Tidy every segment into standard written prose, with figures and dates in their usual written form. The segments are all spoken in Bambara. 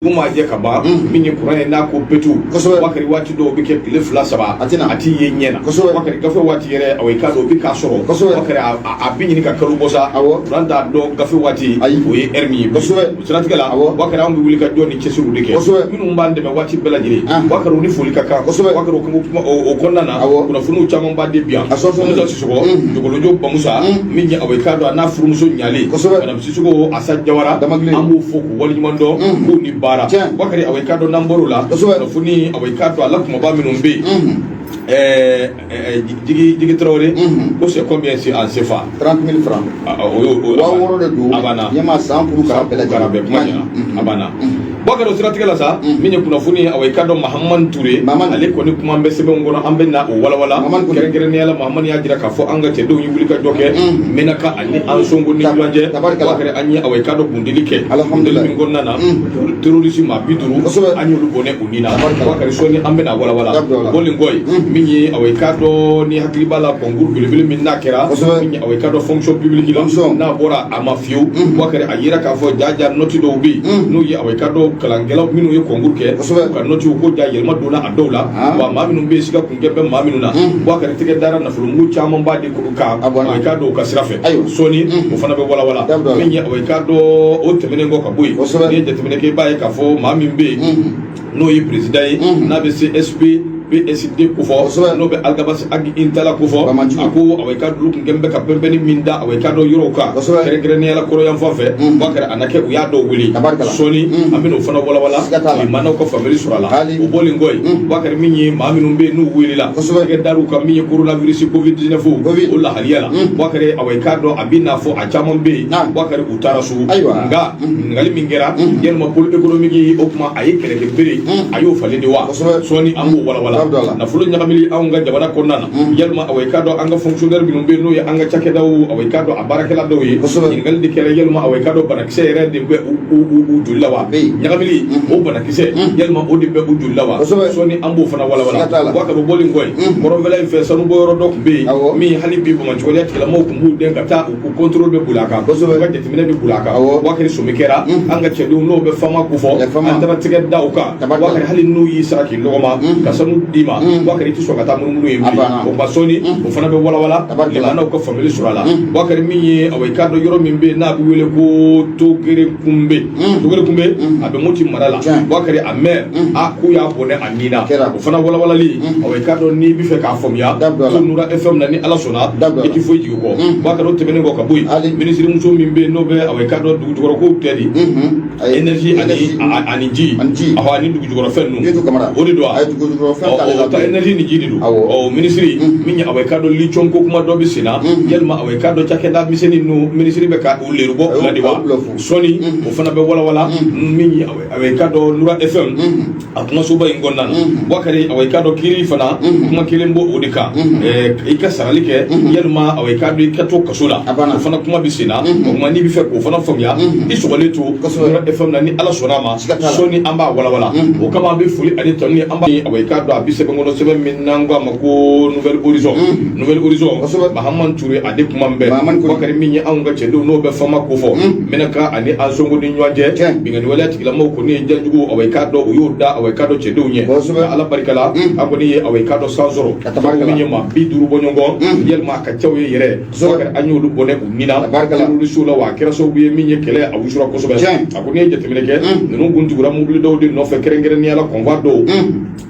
Dugu maa jɛ ka ban, min ye kuran ye n'a ko petu. Wakari, waati dɔw bɛ kɛ tile 2 3, A tɛ na. A t'i ye ɲɛ na. Wakari, gafe waati yɛrɛ, awɔ, i k'a dɔn o bɛ k'a sɔrɔ. Wakari, a bɛ ɲini ka kalo bɔ sa. Kuran t'a dɔn gafe waati. Ayi. O ye heure min ye bi. O siratigɛ la, Wakari, anw bɛ wuli ka jɔ ni cɛsiriw de kɛ. Minnu b'an dɛmɛ waati bɛɛ lajɛlen, Wakari, u ni foli ka kan. Wakari, o kuma o kɔnɔna na, kunnafoniw caman b'a de bi yan. A sɔsɔ. Musa Sisɔkɔ, Jogolojo Bamusa, min ye, awɔ, i k'a dɔn a n'a furumuso ɲalen, Madame Sisɔkɔ Asa Jawara, Damagilen. an b'u fo k'u waleɲuman dɔn k'u ni baara. Wakari, awɔ, i k'a dɔn n'an bɔr'o la, kunnafoni, awɔ, i k'a dɔn a la kumaba minnu bɛ yen, Jigi Tarawele, ko c'est combien, c'est en CFA? 30 000 francs. Ah, ah, o y'o 6000 de don. A banna. Ɲɛma san kuru kara bɛɛ kara lajɛlen. Bɛɛ kuma ɲɛna, a banna. Bakari, o siratigɛ la sa, min ye kunnafoni ye, awa, i k'a dɔn Mahamani Ture, Mahamani. Ale kɔni kuma bɛ sɛbɛnw kɔnɔ, an bɛ na o walawala. Mahamani Kone. Kɛrɛnkɛrɛnnenya la, Mahamani y'a jira k'a fɔ an ka cɛdenw ye wuli ka jɔ kɛ Menaka ani Ansongo ni ɲɔgɔn cɛ. Tabarikala. Bakari, an ye, awa, i k'a dɔn kundili kɛ. Alhamdulillah. Kundili min kɔnɔna na, terroriste maa 50, an y'olu bɔnɛ u ni na. Tabarikala. Bakari, sɔɔni an bɛ na walawala. Dabila. Bɔlen kɔ yen, min ye, awa, i k'a dɔn ni hakili b'a la, concours belebele min n'a kɛra, min ye, awa, i k'a dɔn fonction publique la, Fonction. n'a bɔra a ma fiyewu. Bakari, a yira k'a fɔ jaja note dɔw bɛ yen, n'u ye, awa, i k'a dɔn kalankɛlaw minnu ye concours kɛ, u ka note ko ja yɛlɛma donna a dɔw la. Wa maa minnu bɛ yen, siga kun kɛ bɛ maa minnu na, Bakari, tigɛ dara nafolomugu caman b'a de kan, A bɔnna. awa, i k'a dɔn u ka sira fɛ. Sɔɔni o fana bɛ walawala. Dabila. Min ye, awa, i k'a dɔn o tɛmɛnen kɔ ka bɔ yen, n'i ye jateminɛ kɛ, i b'a ye k'a fɔ maa min bɛ yen, n'o ye président ye, n'a bɛ CSP PSD kofɔ, n'o bɛ Alghabass Ag Intalla kofɔ, Bamajugu. a ko, awa, i ka dulu kun kɛn bɛ ka pɛnpɛnni min da, awa, i ka dɔn yɔrɔw kan, kɛrɛnkɛrɛnnenya la kɔrɔyan fan fɛ, Bakari, a na kɛ u y'a dɔw wele. Sɔɔni an bɛ n'o fana walawala. Siga t'a la. Limanaw ka faamuyali sɔrɔ a la. Hali. O bɔlen kɔ yen, Bakari, min ye maa minnu bɛ yen n'u welela, tɛgɛ dar'u kan, min ye coronavirus Covid 19, Covid. o lahaliya la, Bakari, awa, i k'a dɔn a bɛ n'a fɔ a caman bɛ yen, Bakari, u taara so. Nka ɲininkali min kɛra, yalima pôle économique, o tuma a ye kɛlɛkɛ bere, a y'o falen de wa? Sɔɔni an b'o walawala. Dabila. Nafolo ɲagamili anw ka jamana kɔnɔna na, yalima, awa, i k'a dɔn an ka fonctionnaire minnu bɛ yen, n'o ye an ka cakɛdaw, awa, i k'a dɔn a baarakɛla dɔw ye, ɲininkali de kɛra, yalima, awa, i k'a dɔn banakisɛ yɛrɛ de bɛ u joli la wa? Bɛ yen. Ɲagamili o banakisɛ, yalima o de bɛ u joli la wa? Sɔɔni an b'o fana walawala. Siga t'a la. Wakari, o bɔlen kɔ yen, kɔrɔnfɛla in fɛ, sanubɔyɔrɔ dɔ tun bɛ yen, min hali bi bamakɔya tigilamɔgɔw tun b'u den ka taa u contrôle bɛ boli a kan, u ka jateminɛ bɛ boli a kan. Wakari, somi kɛra an ka cɛdenw, n'o bɛ fama kofɔ, Les FAMa. an taara tigɛ da u kan. Tabarikala. Wakari, hali n'u y'i sara k'i lɔgɔma ka sanu d'i ma, Wakari, i tɛ sɔn ka taa munumunu yen A bilen. banna. O ma sɔɔni o fana bɛ walawala. Tabarikala. Limanaw ka faamuyali sɔrɔ a la. Wakari, min ye, awa, i k'a dɔn yɔrɔ min bɛ yen n'a bɛ wele ko Togere Kunbe, Togere Kunbe, a bɛ Moti mara la. Wakari, a maire, a k'u y'a bɔnɛ a nin na. Kɛra. O fana walawalali, awa, i k'a dɔn n'i bɛ fɛ k'a faamuya, Dabila. to Nura FM na, ni Ala sɔnna, Dabila. i tɛ foyi jigi kɔ. Wakari, o tɛmɛnen kɔ ka bɔ yen, Ali. minisiri muso min bɛ yen, n'o bɛ, awa, i k'a dɔn dugujukɔrɔ tɛ di, Ayi. énergie ani ji, Ani ji. Awɔ, ani dugujukɔrɔfɛn ninnu. Bintu Kamara. O de don wa? A ye dugujukɔrɔfɛn t'ale la O ta bilen. énergie ni ji de don. Awɔ. Ɔ, minisiri min ye, awa, i k'a dɔn lithium ko kuma dɔ bɛ sen na, yalima, awa, i k'a dɔn cakɛda misɛnnin ninnu, minisiri bɛ ka u leru bɔ u la de wa? A y'u bluff. Sɔɔni o fana bɛ walawala. Min ye, awa, i k'a dɔn Nura FM a kumasoba in kɔnɔna na, Wakari, awa, i k'a dɔn kiiri fana kuma kelen b'o o de kan, i ka sarali kɛ, yalima, awa, i k'a dɔn i ka to kaso la, A banna. o fana kuma bɛ sen na. O tuma n'i bɛ fɛ k'o fana faamuya, i sɔgɔlen to Nura FM na, ni Ala sɔnna a ma. Siga t'a la. Sɔɔni an b'a walawala. O kama an bɛ foli ani tanu ye, an b'a, awa, i k'a dɔn a bɛ sɛbɛn kɔnɔ, sɛbɛn min n'an ko a ma ko Nouvelle Horizon, Nouvelle Horizon, Kosɛbɛ. Mahamani Ture, ale kuma bɛɛ. Mahamani Kone. Bakari, min ye anw ka cɛdenw, n'o bɛ fama ko fɔ, Menaka ani Ansongo ni ɲɔgɔn cɛ, binkanni waleya tigilamɔgɔw kɔni ye janjugu, awa, i k'a dɔn u y'o da, awa, i k'a dɔn cɛdenw ɲɛ. Ala barika la, an kɔni ye, awa, i k'a dɔn san sɔrɔ. Ka tabarikala. Min ye maa 50 bɔ ɲɔgɔn, yalima a ka cɛw ye yɛrɛ, Kosɛbɛ. Bakari, an y'olu bɔnɛ u ni na Tabarikala. terroriste la. Wa a kɛra sababu ye min ye kɛlɛ a wusura kosɛbɛ. A ko n'i ye jateminɛ kɛ, ninnu kun tugura mobili dɔw de nɔfɛ, kɛrɛnkɛrɛnnenya la convoi dɔw,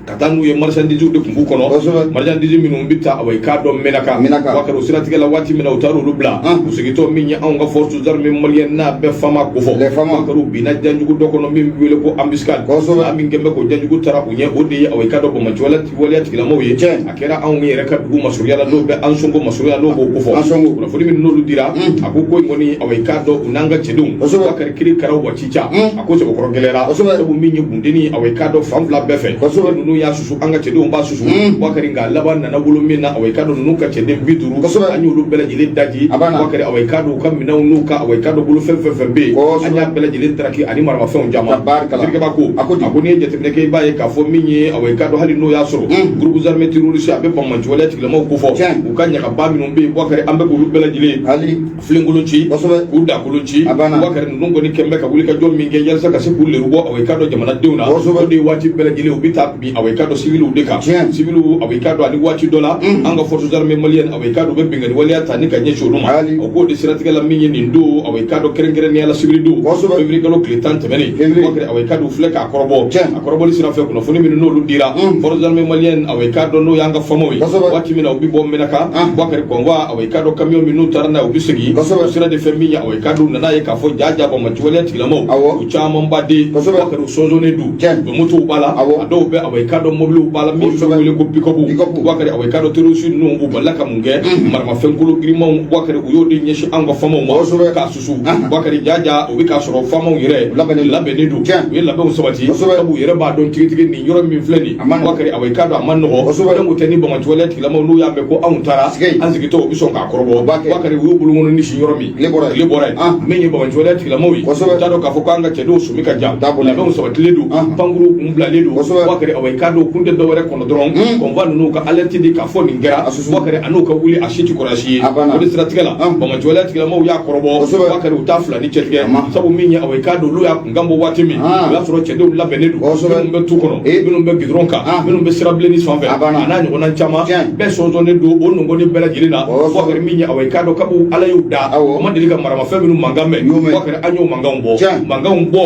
ka taa n'u ye, marchandise de tun b'u kɔnɔ, marchandise minnu bɛ taa, awa, i k'a dɔn Menaka. Menaka. Wakari, o siratigɛ la, waati min na u taara olu bila, u segintɔ, min ye anw ka forces armées maliennes, n'a bɛɛ FAMa ko fɔ, Les FAMa. Wakari, u binna janjugu dɔ kɔnɔ min bɛ wele ko embuscade. Maa min kɛn bɛ k'o janjugu taara u ɲɛ, o de ye, awa, i k'a dɔn banbaanci waleya tigilamɔgɔw ye. A kɛra anw yɛrɛ ka dugu masurunya la, n'o bɛ Ansongo masurunya, n'o b'o ko fɔ. Ansongo. Kunnafoni min n'olu dira, a ko ko in kɔni, awa, i k'a dɔn u n'an ka cɛdenw, Wakari, kiri karaw wa cica, a ko sɛbɛkɔrɔ gɛlɛyara. Sabu min ye bunteni, awa, i k'a dɔn fan fila bɛɛ fɛ, ninnu y'a susu an an ka cɛdenw b'a susu. Bubakari, nka laban nana wolo min na, awa i k'a dɔn ninnu ka cɛden 50, an y'olu bɛɛ lajɛlen daji. Bubakari, awa i k'a dɔn u ka minɛnw n'u ka, awa i k'a dɔn bolofɛn fɛn fɛn bɛ yen, an y'a bɛɛ lajɛlen taraki ani maramafɛnw caman. Sirikɛba ko a ko n'i ye jateminɛ kɛ, i b'a ye k'a fɔ min ye, awa i k'a dɔn hali n'o y'a sɔrɔ groupes armés terroristes a bɛ banbaanci waleya tigilamaw kofɔ, u ka ɲagaba minnu bɛ yen, Bubakari, an bɛ k'olu bɛɛ lajɛlen filenkolon ci, k'u dakolon ci. Bubakari, ninnu kɔni kɛn bɛ ka wuli ka jɔ min kɛ yalasa ka se k'u leru bɔ, awa i k'a dɔn jamanadenw na, o de ye waati bɛɛ lajɛlen u bɛ taa bin, awa i k'a dɔn civiliw de kan, civiliw, awa i k'a dɔn ani waati dɔ la an ka forces armées maliennes, awa i k'a dɔn u bɛ binkanni waleya ta ni ka ɲɛsin olu ma. O k'o de siratigɛ la, min ye nin don, awa i k'a dɔn kɛrɛnkɛrɛnnenya la sibiri don, février kalo tile 10 tɛmɛnen, Bubakari, awa i k'a dɔn u filɛ k'a kɔrɔbɔ. A kɔrɔbɔli sira fɛ, kunnafoni minnu n'olu dira forces armées maliennes, awa i k'a dɔn n'o y'an ka FAMaw ye, waati min na u bɛ bɔ Menaka, Bubakari, convoi, awa i k'a dɔn camion min n'u taara n'a ye, u bɛ segin o sira de fɛ. Min ye, awa i k'a dɔn u nana ye k'a fɔ jaa jaa banbaanci waleya tigilamaw, u caman ba de, Bubakari, u sɔnsɔnnen don, motow b'a la, a dɔw bɛ, awa i k'a dɔn mobiliw b'a la min bɛ wele ko pick-up. Bubakari, awa i k'a dɔn terroriste ninnu, u balila ka mun kɛ? Maramafɛn kolo girimanw, Bubakari, u y'o de ɲɛsin an ka FAMaw ma k'a susu. Bubakari, jaa jaa o bɛ k'a sɔrɔ FAMaw yɛrɛ labɛnnen don, u ye labɛnw sabati, sabu u yɛrɛ b'a dɔn tigitigi nin yɔrɔ min filɛ nin, Bubakari, awa i k'a dɔn a man nɔgɔ. Donc o tɛ ni banbaanci waleya tigilamaw n'u y'a mɛn ko anw taara, an sigitɔ u bɛ sɔn k'a kɔrɔbɔ. Bubakari, u y'u bolokɔnɔ ni sin yɔrɔ min, tile bɔra yen. Min ye banbaanci waleya tigilamaw ye, u t'a dɔn k'a fɔ k'an ka cɛdenw sumi ka jan, labɛnw sabatilen don, pankuru kun bilalen don. Bubakari, awa i k'a dɔn kun tɛ dɔwɛrɛ kɔnɔ dɔrɔn, convoi ninnu ka alerte di k'a fɔ nin kɛra, Bubakari, a n'u ka wuli a si tɛ kɔrɔ si ye. O de siratigɛ la, banbaanci waleya tigilamaw y'a kɔrɔbɔ. Bubakari, u t'a fila ni cɛtigɛ, sabu min ye, awa i k'a dɔn olu y'a kunkan bɔ waati min, o y'a sɔrɔ cɛdenw labɛnnen don, minnu bɛ tu kɔnɔ, minnu bɛ gidɔrɔn kan, minnu bɛ sirabilenni sanfɛ, a n'a ɲɔgɔnna caman, bɛɛ sɔnsɔnnen don o nɔgɔni bɛɛ lajɛlen na. Bubakari, min ye, awa i k'a dɔn kabi Ala y'u da, o ma deli ka maramafɛn minnu mankan mɛn, Bubakari, an y'o mankanw bɔ, mankanw bɔ.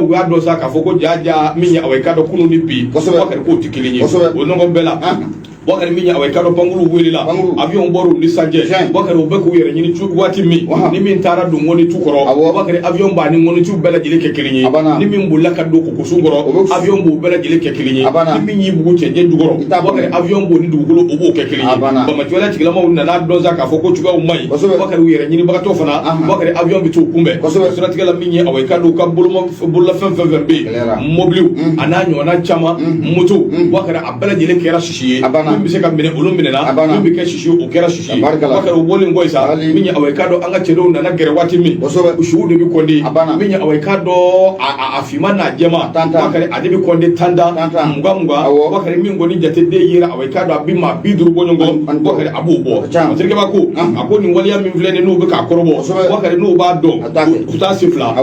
U y'a dɔn sa k'a fɔ ko jaa jaa min ye, awa i k'a dɔn kunun ni bi, Bubakari, k'o tɛ kelen ye. O ɲɔgɔn bɛɛ la, Bubakari, min ye, awa i k'a dɔn pankuru welela, avion bɔr'u ni san cɛ. Bubakari, u bɛ k'u yɛrɛ ɲini waati min, ni min taara don ŋɔnitu kɔrɔ, Bubakari, avion b'a ni ŋɔnitu bɛɛ lajɛlen kɛ kelen ye. Ni min bolila ka don kokosun kɔrɔ, avion b'o bɛɛ lajɛlen kɛ kelen ye. Ni min y'i bugu cɛncɛn jukɔrɔ, Bubakari, avion b'o ni dugukolo, o b'o kɛ kelen ye. Banbaanci waleya tigilamaw nana dɔn sa k'a fɔ ko cogoyaw man ɲi. Bubakari, u yɛrɛ ɲinibagatɔ fana, Bubakari, avion bɛ t'u kunbɛn. O siratigɛ la, min ye, awa i k'a dɔn u ka bololafɛn fɛn fɛn bɛ yen, mobiliw a n'a ɲɔgɔnna caman, moto, Bubakari, a bɛɛ lajɛlen kɛra sisi ye. Min bɛ se ka minɛ, olu minɛna. Min bɛ kɛ sisi ye, o kɛra sisi ye. Bubakari, o bɔlen kɔ yen sa, min ye, awa i k'a dɔn an ka cɛdenw nana gɛrɛ waati min, suw de bɛ kɔnde. Min ye, awa i k'a dɔn a finman n'a jɛman, Bubakari, ale bɛ kɔnde tan tan, mugan mugan. Bubakari, min kɔni jate den yera, awa i k'a dɔn a bɛ maa 50 bɔ ɲɔgɔn kɔ, Bubakari, a b'o bɔ. Terikɛba ko a ko nin waleya min filɛ nin n'u bɛ k'a kɔrɔbɔ, Bubakari, n'u b'a dɔn u t'a sen fila.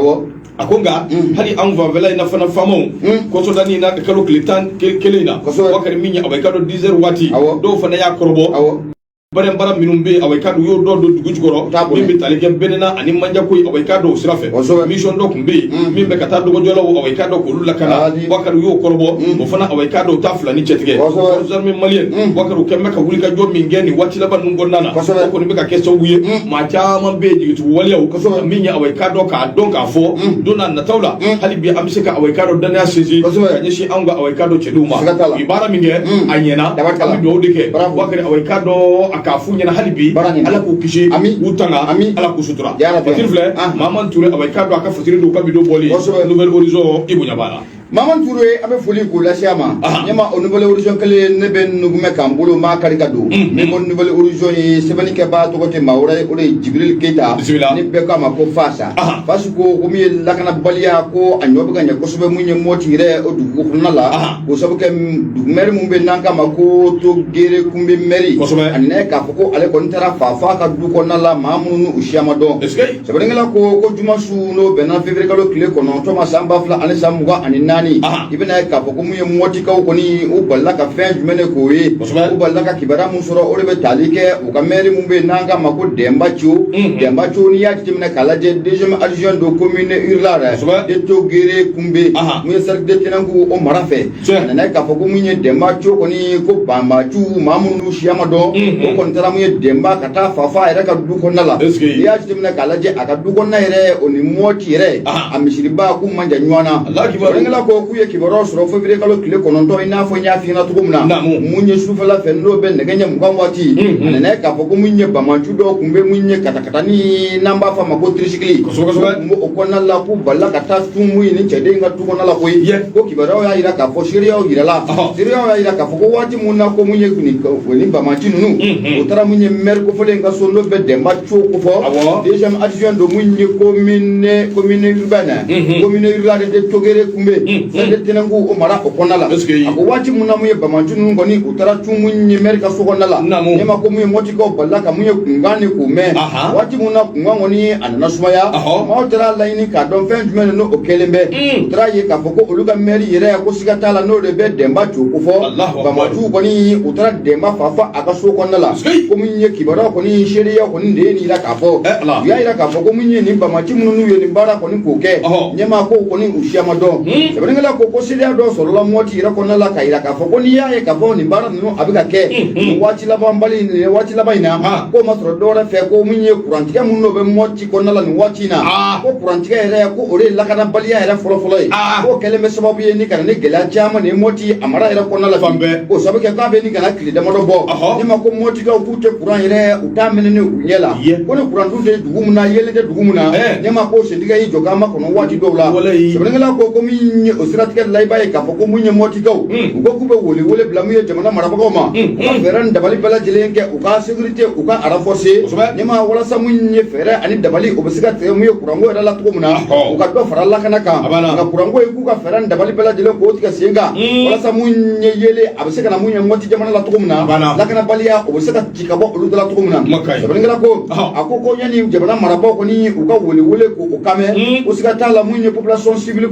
A ko nka hali anw fanfɛla in na fana, faamaw, kɔsɔdani na kalo tile 11 in na, Bubakari, min ye, awa i k'a dɔn 10 heures waati, dɔw fana y'a kɔrɔbɔ. Baara minnu bɛ yen, awa i k'a dɔn u y'o dɔw don dugu jukɔrɔ, min bɛ tali kɛ Bɛnɛna ani Manjako ye, awa i k'a dɔn o sira fɛ. Mission dɔ tun bɛ yen min bɛ ka taa dɔgɔjɔlaw, awa i k'a dɔn k'olu lakana. Bubakari, u y'o kɔrɔbɔ. O fana, awa i k'a dɔn u t'a fila ni cɛtigɛ. Forces armées maliennes, Bubakari, u kɛlen bɛ ka wuli ka jɔ min kɛ nin waati laban ninnu kɔnɔna na, o kɔni bɛ ka kɛ sababu ye maa caman bɛ yen jigitugu waleyaw. Min ye, awa i k'a dɔn k'a dɔn k'a fɔ don n'a nataw la, hali bi an bɛ se ka, awa i k'a dɔn danaya sinsin ka ɲɛsin anw ka, awa i k'a dɔn cɛdenw ma. U ye baara min kɛ, a ɲɛna, an bɛ dugawu de kɛ. Bubakari, awa i k'a dɔn a k'a f'u ɲɛna hali bi, Ala k'u kisi, k'u tanga, Ala k'u sutura. Fatiri filɛ, Maman Ture, awa i k'a dɔn a ka fatiri don ka bidon bɔli Nouvel Horizon, i bonya b'a la. Maman Ture, an bɛ foli k'o lase a ma. Ɲɛma, o Nouvel Horizon kelen, ne bɛ nugumɛ k'an bolo maa kari ka don. Min ko Nouvel Horizon ye, sɛbɛnnikɛbaa tɔgɔ tɛ maa wɛrɛ ye, o de ye Jibril Keyita, ni bɛɛ k'a ma ko Fasa. Fasi ko min ye lakanabaliya ko a ɲɔ bɛ ka ɲɛ kosɛbɛ mun ye Mɔti yɛrɛ o dugu kɔnɔna la, k'o sababu kɛ dugu mɛri mun bɛ n'an k'a ma ko Togere Kunbe mɛri, a nana ye k'a fɔ ko ale kɔni taara fa ka du kɔnɔna la, maa minnu n'u siya ma dɔn. Sɛbɛnnikɛla ko juma su n'o bɛnna février kalo tile 9 ma san 2024, i bɛna ye k'a fɔ ko mun ye Mɔtikaw kɔni, u balila ka fɛn jumɛn de k'o ye? U balila ka kibaruya mun sɔrɔ, o de bɛ tali kɛ u ka mɛri mun bɛ yen n'an k'a ma ko Dɛnba Ciw. Dɛnba Ciw, n'i y'a jateminɛ k'a lajɛ, deuxième adjoint de commune rurale de Togere Kunbe, mun ye cercle de Tenenkou o mara fɛ, a nana ye k'a fɔ ko mun ye Dɛnba Ciw kɔni, ko banbaciw maa minnu n'u siya ma dɔn, o kɔni taara mun ye Dɛnba ka taa fa yɛrɛ ka du kɔnɔna la. N'i y'a jateminɛ k'a lajɛ, a ka du kɔnɔna yɛrɛ, o ni Mɔti yɛrɛ a misiriba k'u man jan ɲɔgɔn na. Sɛbɛnnikɛla ko ko k'u ye kibaruyaw sɔrɔ février kalo tile 9, i n'a fɔ n y'a f'i ɲɛna cogo min na, mun ye sufɛla fɛ n'o bɛ nɛgɛ ɲɛ 20 waati, a nana ye k'a fɔ ko mun ye banbaanci dɔw tun bɛ mun ye katakatani, n'an b'a fɔ a ma ko tricycle, Kosɛbɛ. Tun b'o kɔnɔna la, k'u balila ka taa cun mun ye nin cɛden in ka du kɔnɔna la koyi. Ko kibaruyaw y'a jira k'a fɔ, seereyaw yirala, seereyaw y'a jira k'a fɔ ko waati mun na ko mun ye nin banbaanci ninnu, u taara mun ye maire kofɔlen in ka so, n'o bɛ Dɛnba Co kofɔ, deuxième adjoint don mun ye commune urbaine, commune rurale de Togere Kunbe, Sande Tɛnɛnku, o mara o kɔnɔna la. A ko waati mun na mun ye banbaanci ninnu kɔni, u taara cun mun ye maire ka so kɔnɔna la, ne ma ko mun ye Mɔtikaw balila ka mun ye kunkan ni k'o mɛn. Waati mun na kunkan kɔni a nana sumaya, maaw taara laɲini k'a dɔn fɛn jumɛn de n'o o kɛlen bɛ. U taara ye k'a fɔ ko olu ka maire yɛrɛ, ko siga t'a la, n'o de bɛ Dɛnba Co kofɔ. Banbaanciw kɔni, u taara Dɛnba fa fɔ a ka so kɔnɔna la. Ko mun ye kibaruya kɔni, seereya kɔni de ye nin yira k'a fɔ, u y'a yira k'a fɔ ko mun ye nin banbaanci minnu n'u ye nin baara kɔni k'o kɛ, ɲɛmaa ko kɔni u siya ma dɔn. Sɛbɛnnikɛla ko seereya dɔ sɔrɔla Mɔti yɛrɛ kɔnɔna la k'a yira k'a fɔ ko n'i y'a ye k'a fɔ nin baara ninnu a bɛ ka kɛ nin waati laban bali, nin waati laban in na, k'o ma sɔrɔ dɔwɛrɛ fɛ, ko mun ye kurantigɛ minnu n'o bɛ Mɔti kɔnɔna la nin waati in na, ko kurantigɛ yɛrɛ, ko o de ye lakanabaliya yɛrɛ fɔlɔfɔlɔ ye, k'o kɛlen bɛ sababu ye ni ka na ni gɛlɛya caman nin Mɔti a mara yɛrɛ kɔnɔna la bi. K'o sababu kɛ k'a bɛ ni ka na tile damadɔ bɔ, ne ma ko Mɔtikaw k'u tɛ kuran yɛrɛ, u t'a mɛnɛ ni u ɲɛ la, ko ni kuran dun tɛ dugu min na, yeelen tɛ dugu min na, ne ma ko sentigɛ y'i jɔ k'an ma kɔnɔ waati dɔw la. Sɛbɛnnikɛla ko min ye o siratigɛ la, i b'a ye k'a fɔ ko mun ye Mɔtikaw, u ko k'u bɛ wele bila mun ye jamana marabagaw ma, u ka fɛɛrɛ ni dabali bɛɛ lajɛlen kɛ u ka sécurité, u ka renforcer, ne ma walasa mun ye fɛɛrɛ ani dabali o bɛ se ka tigɛ mun ye kuranko yɛrɛ la cogo min na, u ka dɔ fara lakana kan. Nka kuranko ye, k'u ka fɛɛrɛ ni dabali bɛɛ lajɛlen k'o tigɛ sen kan, walasa mun ye yeelen a bɛ se ka na mun ye Mɔti jamana la cogo min na, lakanabaliya o bɛ se ka ci ka bɔ olu da la cogo min na. Sɛbɛnnikɛla ko, a ko yanni jamana marabagaw kɔni u ka wele k'o kan mɛn, ko siga t'a la, mun ye population civile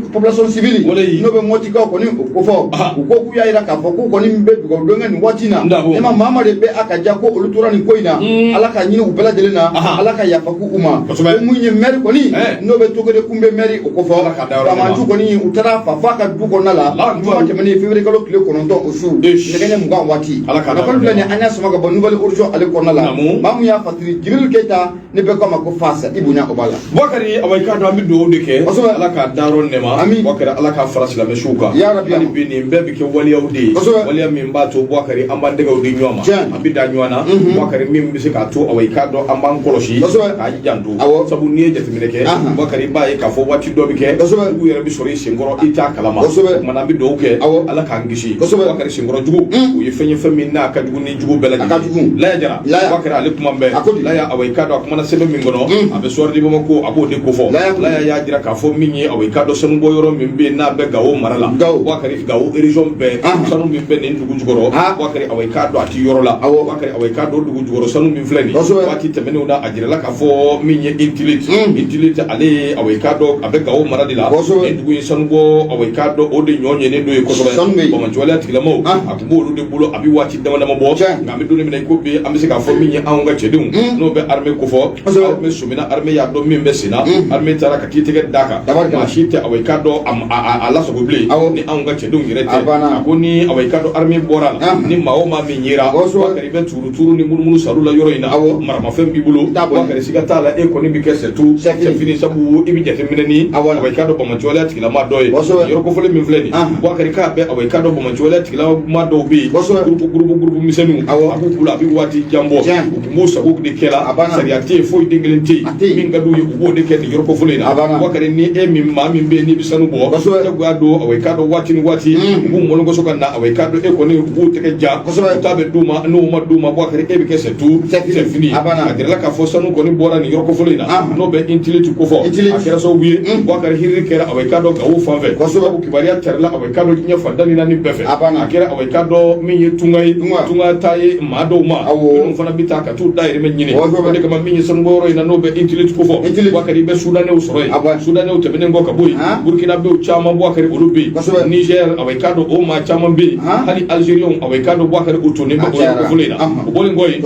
n'o bɛ Mɔtikaw kɔni o kofɔ, u ko k'u y'a jira k'a fɔ k'u kɔni bɛ dugawu don kɛ nin waati in na. Ne ma maa de bɛ a ka ja ko olu tora nin ko in na, Ala ka ɲini u bɛɛ lajɛlen na, Ala ka yafa k'u ma. Ko mun ye maire kɔni n'o bɛ Togere Kunbe maire o kofɔ, banbaanci kɔni u taara fa f'a ka du kɔnɔna la juma tɛmɛnen février kalo tile 9, o su nɛgɛ ɲɛ 20 waati. Kunnafoni filɛ nin, an y'a sama ka bɔ Nouvelle Horizon ale kɔnɔna la. Maa mun y'a fatiri, Jibril Keyita, ne bɛɛ k'a ma ko Fasa, i bonya o b'a la. Bubakari, awa, i k'a dɔn an bɛ dugawu de kɛ. Ala k'a dayɔrɔ nɛma. Ami. Bubakari, Ala k'a fara silamɛ suw kan. Ya Rabbi. Hali bi nin bɛɛ bɛ kɛ waleyaw de ye. Waleya min b'a to, Bubakari, an b'an tɛgɛw di ɲɔgɔn ma. An bɛ da ɲɔgɔn na. Bubakari, min bɛ se k'a to, awa, i k'a dɔn an b'an kɔlɔsi. K'an janto. Sabu n'i ye jateminɛ kɛ, Bubakari, i b'a ye k'a fɔ waati dɔ bɛ kɛ. Jugu yɛrɛ bɛ sɔrɔ i senkɔrɔ, i t'a kalama. O tuma na an bɛ dugawu kɛ. Ala k'an kisi. Bubakari, senkɔrɔ jugu, o ye fɛn ye, fɛn min n'a ka jugu ni jugu bɛɛ lajɛlen. A ka jugu. Laya Jara. Laya. Bubakari, ale kuma bɛɛ. A ko di? Laya, awa, i k'a dɔn a kumana sɛbɛn min kɔnɔ, a bɛ Soir de Bamako, a b'o de kofɔ. Laya y'a jira k'a fɔ min ye, awa, i k'a dɔn sanu bɔ yɔrɔ min bɛ yen n'a bɛ Gawo mara la. Bubakari, Gawo région bɛɛ, sanu min bɛ nin dugu jukɔrɔ, Bubakari, awa, i k'a dɔn a ti yɔrɔ la. Bubakari, awa, i k'a dɔn dugu jukɔrɔ sanu min filɛ nin ye, waati tɛmɛnenw na, a jirala k'a fɔ min ye Intilite. Intilite, ale ye, awa, i k'a dɔn a bɛ Gawo mara de la. Nin dugu in sanu bɔ, awa, i k'a dɔn o de ɲɔ ɲɛnen don ye kosɛbɛ. Banbaanciwaleya tigilamɔgɔw, a tun b'olu de bolo a bɛ waati dama dama bɔ. Nka an bɛ don min na i ko bi, an bɛ se k'a fɔ min ye anw ka cɛdenw n'o bɛ armée kofɔ, armée sɔmina, armée y'a dɔn min bɛ sen na, armée taara ka t'i tɛgɛ d'a kan. Maa si tɛ, awa, i k'a dɔn a lasago bilen ni anw ka cɛdenw yɛrɛ tɛ. A ko ni, awa, i k'a dɔn armée bɔra la, ni maa o maa min yera, Bubakari, i bɛ tuuru tuuru ni munumunu saru la yɔrɔ in na, maramafɛn b'i bolo, Bubakari, siga t'a la, e kɔni bɛ kɛ surtout c'est fini, sabu i bɛ jateminɛ ni, awa, i k'a dɔn banbaanciwaleya tigilama dɔ ye. Yɔrɔ kofɔlen min filɛ nin, Bubakari, k'a bɛ, awa, i k'a dɔn banbaanciwaleya tigilama dɔw bɛ yen, groupe groupe groupe misɛnninw, a b'u bolo a bɛ waati jan bɔ, u tun b'u sago de kɛ la, sariya tɛ yen, foyi den kelen tɛ yen, min ka d'u ye u b'o de kɛ nin yɔrɔ kofɔlen in na. Bubakari, ni e min maa min bɛ yen n'i bɛ sanu bɔ, jagoya don, awa, i k'a dɔn waati ni waati u b'u mɔlɔkɔsɔ ka na, awa, i k'a dɔn e kɔni u b'u tɛgɛ ja, u ta bɛ d'u ma, n'o ma d'u ma, Bubakari, e bɛ kɛ surtout c'est fini. A jirala k'a fɔ sanu kɔni bɔra nin yɔrɔ kofɔlen in na, n'o bɛ Intilite kofɔ, a kɛra sababu ye, Bubakari, hiriri kɛra, awa, i k'a dɔn Gawo fan fɛ, sabu kibaruya carila, awa, i k'a dɔn diɲɛ fan tan ni naani bɛɛ fɛ. A kɛra, awa, i k'a dɔn min ye tunga ye, tunga ta ye maa dɔw ma minnu fana bɛ taa ka t'u dahirimɛ ɲini. O de kama min ye sanubɔyɔrɔ in na, n'o bɛ Intilite kofɔ, Bubakari, i bɛ Soudanais sɔrɔ yen. Soudanais tɛmɛnen kɔ ka bɔ yen, Burkinabéw caman, Bubakari, olu bɛ yen, Niger, awa, i k'a dɔn o maa caman bɛ yen, hali Algériens, awa, i k'a dɔn, Bubakari, u tonnen bɛ o yɔrɔ kofɔlen in na. O bɔlen kɔ yen.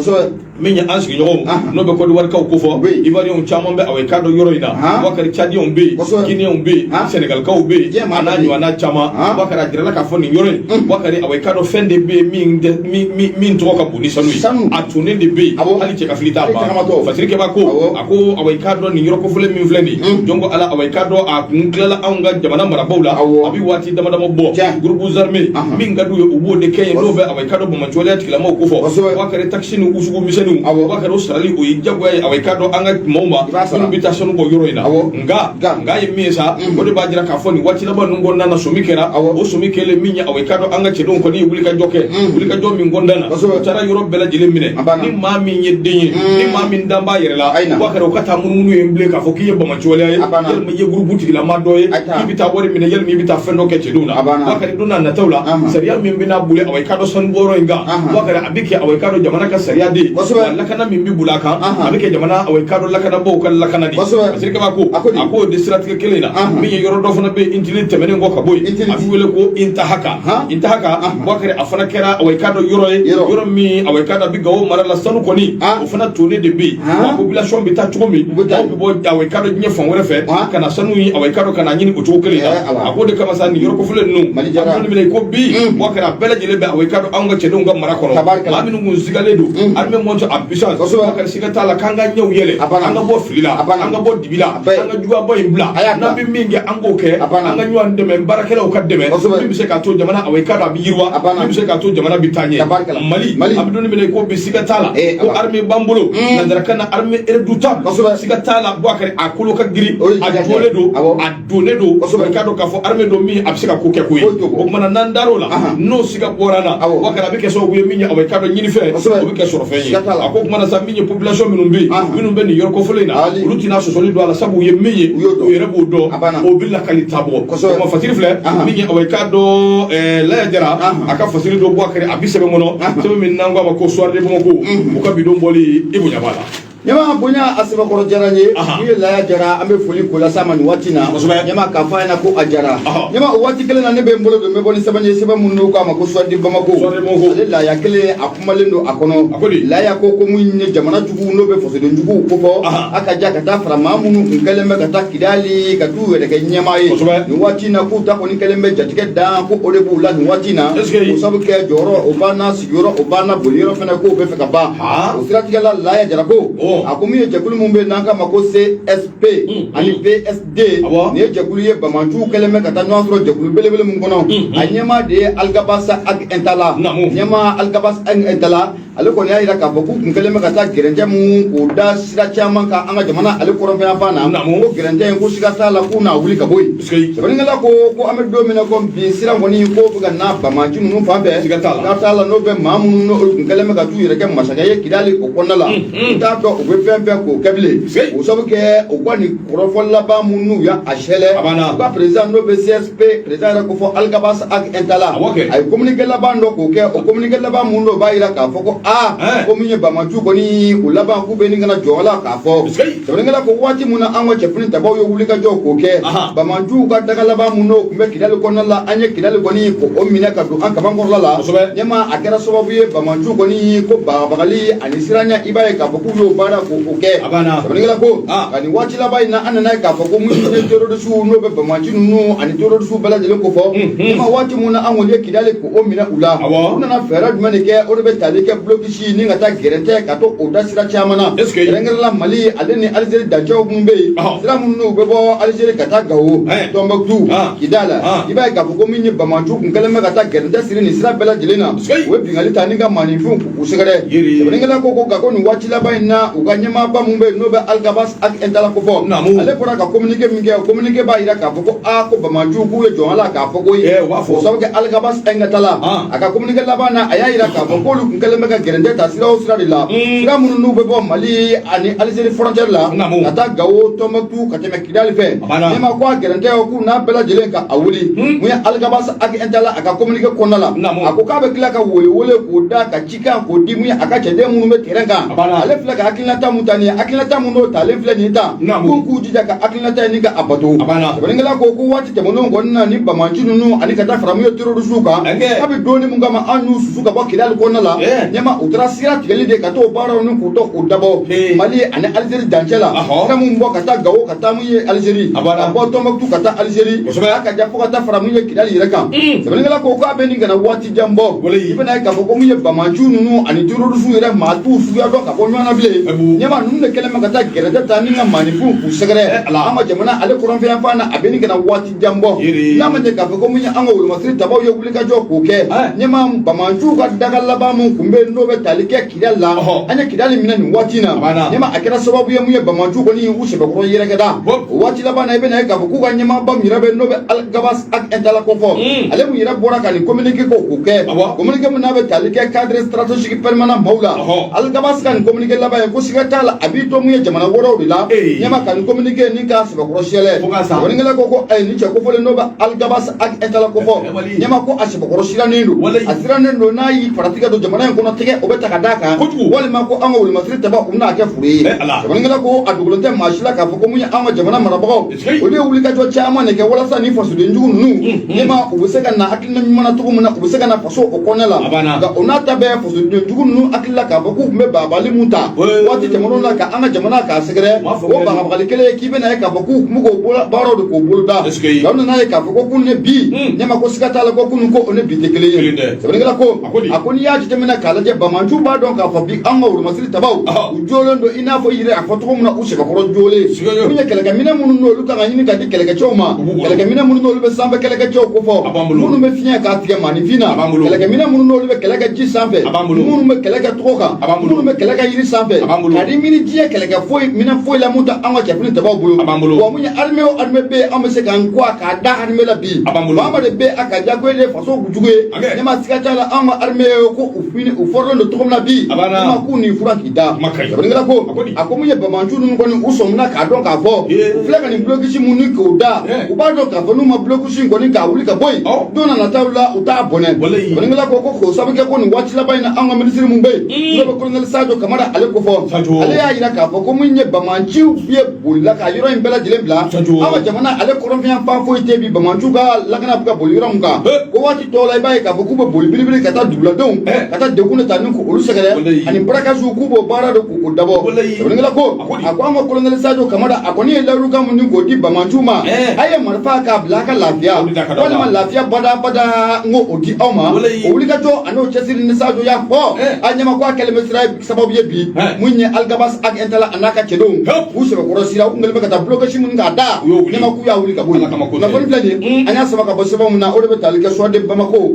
Min ye an sigiɲɔgɔnw n'o bɛ Kɔdiwarikaw ko fɔ, Ivoiriyɛnw caman bɛ awa i k'a dɔn yɔrɔ in na, Bubakari, Cadiyɛnw bɛ yen, Guineyɛnw bɛ yen, Sɛnɛgalikaw bɛ yen, a n'a ɲɔgɔnna caman. Bubakari, a jirala k'a fɔ nin yɔrɔ in, Bubakari, awa i k'a dɔn fɛn de bɛ yen min tɔgɔ ka bon ni sanu ye, a tonnen de bɛ yen, hali cɛ ka fili t'a ban. Fasirikɛba ko, a ko awa i k'a dɔn nin yɔrɔ kofɔlen min filɛ nin ye, jɔn ko Ala, awa i k'a dɔn a kun tilala anw ka jamana marabaaw la, a bɛ waati dama dama bɔ. Groupes armés min ka d'u ye, u b'o de kɛ yen, n'o bɛ awa i k'a dɔn banbaanciwaleya tigilamaaw ko fɔ. Bubakari, taxe ni usugu misɛnninw, Bubakari, o sarali o ye jagoya ye awa i k'a dɔn an ka maaw ma minnu bɛ taa sanu bɔ yɔrɔ in na. Nka ye min ye sa, o de b'a jira k'a fɔ nin waati laban ninnu kɔnɔna na, somi kɛra. O somi kɛlen min ye, awa i k'a dɔn an ka cɛdenw kɔni ye wulikajɔ kɛ, wulikajɔ min kɔnɔna na, u taara yɔrɔ bɛɛ lajɛlen minɛ. Ni maa min ye den ye, ni maa min dan b'a yɛrɛ la, Bubakari, o ka taa munumunu yen bilen k'a fɔ k'i ye banbaanciwaleya ye, yalima i ye groupe tigilama dɔ ye, k'i bɛ taa wari minɛ, yalima i bɛ taa fɛn dɔ kɛ cɛdenw na. Bubakari, don n'a nataw la, sariya min bɛna boli awa i k'a dɔn sanubɔyɔrɔ in kan, Bubakari, a bɛ kɛ awa i k'a dɔn jamana ka sariya de ye, wa lakana min bɛ boli a kan, a bɛ kɛ jamana awa i k'a dɔn lakanabaaw ka lakana de. Fasirikɛba ko, a ko o de siratigɛ kelen na, min ye yɔrɔ dɔ fana bɛ yen, Intili tɛmɛnen kɔ ka bɔ yen, a bɛ wele ko Intahaka. Intahaka, Bubakari, a fana kɛra awa i k'a dɔn yɔrɔ ye, yɔrɔ min awa i k'a dɔn a bɛ Gawo mara la, sanu kɔni o fana tonnen de bɛ yen. Wa population bɛ taa cogo min, maaw bɛ bɔ awa i k'a dɔn diɲɛ fan wɛrɛ fɛ ka na sanu ye, awa i k'a dɔn ka na ɲini o cogo kelen na. A k'o de kama sa, nin yɔrɔ kofɔlen ninnu, an bɛ don min na i ko bi, Bubakari, a bɛɛ lajɛlen bɛ awa i k'a dɔn anw ka cɛdenw ka mara kɔnɔ. Maa minnu kun sigalen don armée monte en puissance, Bubakari, siga t'a la k'an ka ɲɛw yɛlɛ, an ka bɔ fili la, an ka bɔ dibi la, an ka juguyaba in bila. N'an bɛ min kɛ, an k'o kɛ, an ka ɲɔgɔn dɛmɛ, baarakɛlaw ka dɛmɛ, min bɛ se k'a to jamana awa i k'a dɔn a bɛ yiriwa, min bɛ se k'a to jamana bɛ taa ɲɛ. Mali, a bɛ don min na i ko bi, siga t'a la ko armée b'an bolo, nanzarakan na armée redoutable. Siga t'a la, Bubakari, a kolo ka girin, a jɔlen don, a donnen don. I k'a dɔn k'a fɔ armée don min a bɛ se ka ko kɛ ko ye. O tuma na, n'an dar'o la, n'o siga bɔra an na, Bubakari, a bɛ kɛ sababu ye min ye awa i k'a dɔn ɲinifɛn, o bɛ kɛ sɔrɔfɛn ye. A ko tuma na sa, min ye population minnu bɛ yen, minnu bɛ nin yɔrɔ kofɔlen in na, olu tɛna sɔsɔli don a la, sabu u ye min ye, u yɛrɛ b'o dɔn, o bɛ lakali ta bɔ. O fasiri filɛ min ye awa i k'a dɔn Laya Jara a ka fasiri dɔ, Bubakari, a bɛ sɛbɛn kɔnɔ, sɛbɛn min n'an ko a ma ko Soir de Bamako, u ka bidon bɔli i bonya b'a la. Ɲama bonya a sɛbɛkɔrɔ diyara n ye. Min ye Laya Jara, an bɛ foli k'o las'a ma nin waati na. Ɲama k'a fɔ a ɲɛna ko a jara. Ɲama, o waati kelen na, ne bɛ n bolo don, n bɛ bɔ ni sɛbɛn ye, sɛbɛn minnu k'a ma ko Soir de Bamako. Ale Laya kelen a kumalen don a kɔnɔ. Laya ko mun ye jamana jugu n'o bɛ fasoden juguw kofɔ, a ka ja ka taa fara maa minnu kun kɛlen bɛ ka taa Kidali ka t'u yɛrɛ kɛ ɲɛmaa ye nin waati in na, k'u ta kɔni kɛlen bɛ jatigɛ dan, ko o de b'u la nin waati in na. O sabu kɛ jɔyɔrɔ o banna, sigiyɔrɔ o banna, boliyɔrɔ fana k'o bɛ fɛ ka ban. O siratigɛ la, Laya Jara ko, a ko min ye jɛkulu min bɛ yen n'an k'a ma ko CSP ani PSD, nin ye jɛkulu ye banbaanciw kɛlen bɛ ka taa ɲɔgɔn sɔrɔ jɛkulu belebele min kɔnɔ, a ɲɛmaa de ye Alghabass Ag Intalla. Ɲɛmaa Alghabass Ag Intalla, ale kɔni y'a jira k'a fɔ k'u kun kɛlen bɛ ka taa gɛrɛntɛ mun k'o da sira caman kan an ka jamana ale kɔrɔnfɛyanfan na, ko gɛrɛntɛ in ko siga t'a la k'u n'a wuli ka bɔ yen. Sɛbɛnnikɛla ko an bɛ don min na ko bi, sira kɔni ko bɛ ka na banbaanci ninnu fan fɛ, siga t'a la n'o bɛ maa minnu n'olu kun kɛlen bɛ ka t'u yɛrɛ kɛ masakɛ ye Kidali o kɔnɔna la, u t'a dɔn u bɛ fɛn fɛn k'o kɛ bilen. O sabu kɛ u ka nin kɔrɔfɔ laban minnu y'a a sɛlɛ, u ka président n'o bɛ CSP président yɛrɛ ko fɔ Alghabass Ag Intalla, a ye communiqué laban dɔ k'o kɛ. O communiqué laban mun dɔ b'a jira k'a fɔ ko aa, ko min ye banbaanciw kɔni u laban k'u bɛ nin kana jɔ la k'a fɔ. Sɛbɛnnikɛla ko waati mun na an ka cɛfini tabaw ye wulikajɔ k'o kɛ, banbaanciw ka daga laban mun n'o tun bɛ Kidali kɔnɔna la, an ye Kidali kɔni k'o minɛ ka don an kaban kɔrɔla la. Ɲɛma, a kɛra sababu ye banbaanciw kɔni ko bagabagali ani siranya, i b'a ye k'a fɔ k'u y'o baara k'o kɛ. Sɛbɛnnikɛla ko nka nin waati laban in na, an nana ye k'a fɔ ko minnu ye terrorisiw n'o bɛ banbaanci ninnu ani terrorisiw bɛɛ lajɛlen ko fɔ, ɲɛma, waati mun na an kɔni ye Kidali k'o minɛ u la, u nana fɛɛrɛ jumɛn de kɛ? O de bɛ tali kɛ blocus ni ka taa gɛrɛntɛ ka to o da sira caman na, kɛrɛnkɛrɛn la Mali ale ni Alizeri dancɛw minnu bɛ yen, sira minnu n'u bɛ bɔ Alizeri ka taa Gawo, Tɔnbɔkutu, Kidali, i b'a ye k'a fɔ ko min ye banbaanciw kun kɛlen bɛ ka taa gɛrɛntɛ siri nin sira bɛɛ lajɛlen na, u ye binkanni ta ni ka maaninfinw k'u sɛgɛrɛ. Sɛbɛnnikɛla ko nka ko nin waati laban in na, u ka ɲɛmaaba mun bɛ yen n'o bɛ Alghabass Ag Intalla ko fɔ, ale bɔra ka communiqué min kɛ, o communiqué b'a jira k'a fɔ ko aa, ko banbaanciw k'u ye jɔn la k'a fɔ ko ye o sabu kɛ Alghabass Ag Intalla, a ka communiqué laban na, a y'a jira k'a fɔ k'olu kun kɛlen bɛ ka gɛrɛntɛ ta sira o sira de la, sira minnu n'u bɛ bɔ Mali ani Alizeri frontière la ka taa Gawo, Tɔnbɔkutu, ka tɛmɛ Kidali fɛ, ɲɛma ko a gɛrɛntɛ k'u n'a bɛɛ lajɛlen ka a wuli. Mun ye Alghabass Ag Intalla a ka communiqué kɔnɔna la, a ko k'a bɛ tila ka welewele k'o da ka cikan k'o di mun ye a ka cɛden minnu bɛ terrain kan, ale filɛ ka hakilinata mun ta nin ye, hakilinata mun n'o talen filɛ nin ye tan, k'u k'u jija ka hakilinata in ni ka a bato. Sɛbɛnnikɛla ko waati tɛmɛnenw kɔni na, ni banbaanci ninnu ani ka taa fara mun ye terrorisiw kan, kabi donni mun kama an y'u susu ka bɔ Kidali kɔnɔna la, ɲɛma, Ɲɛma u taara sira tigɛli de ka t'o baaraw ni k'u to k'u dabɔ Mali ani Algérie dancɛ la, sira mun bɔ ka taa Gawo ka taa mun ye Algérie, ka bɔ Tombouctou ka taa Algérie, a ka ja fo ka taa fara mun ye Kidali yɛrɛ kan. Sɛbɛnnikɛla ko k'a bɛ nin ka na waati jan bɔ, i bɛna ye k'a fɔ ko mun ye banbaanciw ninnu ani terrorisiw yɛrɛ, maa t'u suguya dɔn ka bɔ ɲɔgɔn na bilen. Ɲɛma ninnu de kɛlen bɛ ka taa gɛrɛtɛ ta ni ka maaninfinw k'u sɛgɛrɛ an ka jamana ale kɔrɔnfɛyanfan na. A bɛ nin ka na waati jan bɔ, n'a ma ɲɛ k'a fɔ ko mun ye an ka wolomasiri tabaw ye wulikajɔ k'o kɛ. Ɲɛma banbaanciw ka daga laban mun kun bɛ yen, n'o bɛ tali kɛ Kidali la, an ye Kidali minɛ nin waati in na. Ɲɛma a kɛra sababu ye mun ye banbaanciw kɔni u sɛbɛkɔrɔ yɛrɛkɛda o waati laban na. I bɛna ye k'a fɔ k'u ka ɲɛmaaba min yɛrɛ bɛ, n'o bɛ Alghabass Ag Intalla kofɔ, ale mun yɛrɛ bɔra ka nin communiqué ko k'o kɛ, communiqué min n'a bɛ tali kɛ cadre stratégique permanent maaw la. Alghabass ka nin communiqué laban ye ko siga t'a la, a b'i to mun ye jamana wɛrɛw de la. Ɲɛma ka nin communiqué ni k'a sɛbɛkɔrɔ siyɛlɛ, sɛbɛnnikɛla ko ayi, nin cɛ kofɔlen n'o bɛ Alghabass Ag Intalla kofɔ, ɲɛma ko a sɛbɛkɔrɔ sirannen don, a sirannen don. N'a y'i farati ka don jamana in kɔnɔ, tɛgɛ o bɛ ta ka d'a kan, walima ko an ka wolomasiri taba u bɛna kɛ furu ye. Sɛbɛnnikɛla ko a dogolen tɛ maa si la k'a fɔ ko mun ye an ka jamana marabagaw, olu ye wulikajɔ caman de kɛ walasa ni fasoden jugu ninnu, ɲɛma u bɛ se ka na hakilina ɲuman na cogo min na, u bɛ se ka na faso o kɔnɔna la. Nka o n'a ta bɛɛ, fasoden jugu ninnu hakili la k'a fɔ k'u tun bɛ bagabagali mun ta waati tɛmɛnenw na ka an ka jamana k'a sɛgɛrɛ, o bagabagali kelen ye k'i bɛna ye k'a fɔ k'u tun bɛ k'o baaraw de k'o boloda. Nka u nana ye k'a fɔ ko kunun ni bi, ɲɛma ko siga t'a la ko kunun ko o ni bi tɛ kelen ye. Sɛbɛnnikɛla ko a ko n'i y'a jateminɛ k'a lajɛ, banbaanciw b'a dɔn k'a fɔ bi an ka wolomasiri tabaw u jɔlen don i n'a fɔ i yɛrɛ a fɔ cogo min na, u sɛbɛkɔrɔ jɔlen. Mun ye kɛlɛkɛminɛ minnu n'olu kan ka ɲini ka di kɛlɛkɛcɛw ma, kɛlɛkɛminɛ minnu n'olu bɛ sanfɛ kɛlɛkɛcɛw kofɔ, minnu bɛ fiɲɛ k'a tigɛ maaninfin na, kɛlɛkɛminɛ minnu n'olu bɛ kɛlɛ kɛ ji sanfɛ, minnu bɛ kɛlɛ kɛ togo kan, minnu bɛ kɛlɛ kɛ yiri sanfɛ, ka di mini diɲɛ kɛlɛkɛ foyi minɛ foyi la mun tɛ an ka cɛfini tabaw bolo. Wa mun ye armée o armée bɛ yen, an bɛ se k'an kɔ k'a da armée la bi, maa ma de bɛ a ka diyagoya de faso jugu ye. Ne ma siga t'a la, an ka armée ye ko u fini u fɔrɔlen don cogo min na bi, ne ma k'u ni fura k'i da. Sɛbɛnnikɛla ko a ko mun ye banbaanci ninnu kɔni u sɔmina k'a dɔn k'a fɔ u filɛ ka nin blocus mun ni k'o da, u b'a dɔn k'a fɔ n'u ma blocus in kɔni k'a wuli ka bɔ yen, don na nataw la u t'a bɔnɛ. Sɛbɛnnikɛla ko k'o sabu kɛ ko nin waati laban in na, an ka minisiri mun bɛ yen, n'o bɛ colonel Sadio Kamara ale kofɔ, ale y'a jira k'a fɔ ko mun ye banbaanciw ye bolila ka yɔrɔ in bɛɛ lajɛlen bila. An ka jamana ale kɔrɔnfɛn foyi tɛ bi banbaanciw ka lakana bɛ ka boli yɔrɔ min kan, ko waati tɔw la i b'a ye k'a fɔ k'u bɛ boli biribiri ka taa duguladenw ka taa degun de ta ni k'olu sɛgɛrɛ ani braquage, k'u b'o baara de k'o dabɔ. Sɛbɛnnikɛla ko a ko an ka colonel Sadio Kamara a kɔni ye layidukan mun ni k'o di banbaanciw ma, a ye marifa k'a bila a ka lafiya walima lafiya bada bada, n ko o di aw ma. O wulikajɔ ani o cɛsiri ni Sadio y'a fɔ a ɲɛma ko a kɛlen bɛ sira sababu ye bi mun ye Alghabass Ag Intalla a n'a ka cɛdenw u sɛbɛkɔrɔ sira, u kun kɛlen bɛ ka taa blocus minnu k'a da, ɲɛma k'u y'a wuli ka bɔ yen. Kunnafoni filɛ nin ye, an y'a sama ka bɔ sɛbɛn min na, o de bɛ tali kɛ Soir de Bamako.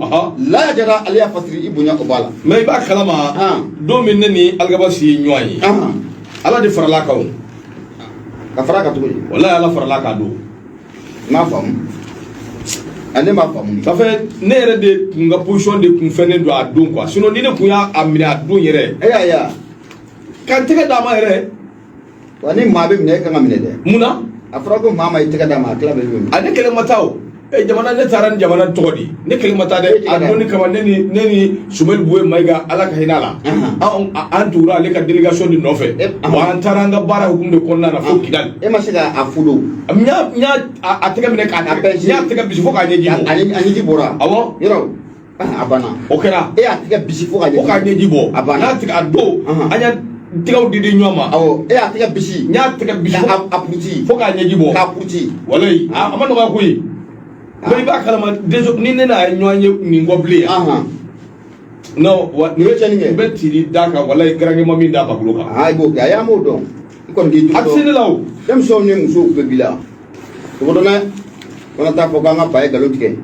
Laya Jara ale y'a fasiri, i bonya o b'a la. Mais i b'a kalama, don min ne ni Alghabass ye ɲɔgɔn ye, Ala de farala kan o. Ka fara kan cogo di? Walahi, Ala farala kan don. N m'a faamu, a ne m'a faamu. Ça fait ne yɛrɛ de kun ka position de kun fɛnnen don a don quoi, sinon ni ne kun y'a minɛ a don yɛrɛ, e y'a ye wa? Ka n tɛgɛ d'a ma yɛrɛ. Wa ni maa bɛ minɛ, e kan ka minɛ dɛ. Mun na? A fɔra ko maa ma i tɛgɛ d'a ma, a tila bɛɛ bɛ minɛ. A ne kelen ma taa o. Jamana ne taara ni jamana tɔgɔ di, ne kelen ma taa dɛ. A donni kama ne ni Soumaïla Bouye Maïga, Ala ka hinɛ a la, an tugura ale ka délégation de nɔfɛ. Wa an taara an ka baara hukumu de kɔnɔna na fo Kidali. E ma se ka a fudo? N y'a a tɛgɛ minɛ k'a n y'a tɛgɛ bisi fo k'a ɲɛji bɔ. A ɲɛji bɔra? Awɔ. Yɔrɔ a banna. O kɛra. E y'a tɛgɛ bisi fo k'a ɲɛji, fo k'a ɲɛji bɔ. A banna. N y'a tigɛ a don, an y'a tɛgɛw di ɲɔgɔn ma. Awɔ, e y'a tɛgɛ bisi. N y'a tɛgɛ bisi. K'a puruti. Fo k'a ɲɛji bɔ. K'a puruti. Walayi, a ma nɔgɔya koyi. Mais i b'a kalama, ni ne n'a ye ɲɔgɔn ye nin kɔ bilen yan. Non wa, nin bɛ tiɲɛni kɛ. N bɛ tiri d'a kan, walayi, garankɛ ma min d'a bakolo kan. Aa, i b'o kɛ, a y'an b'o dɔn. I kɔni k'i A tɛ se ne la o. Denmisɛnw ni musow bɛɛ b'i la. Togo dɔn dɛ, kana taa fɔ k'an ka ba ye nkalon tigɛ.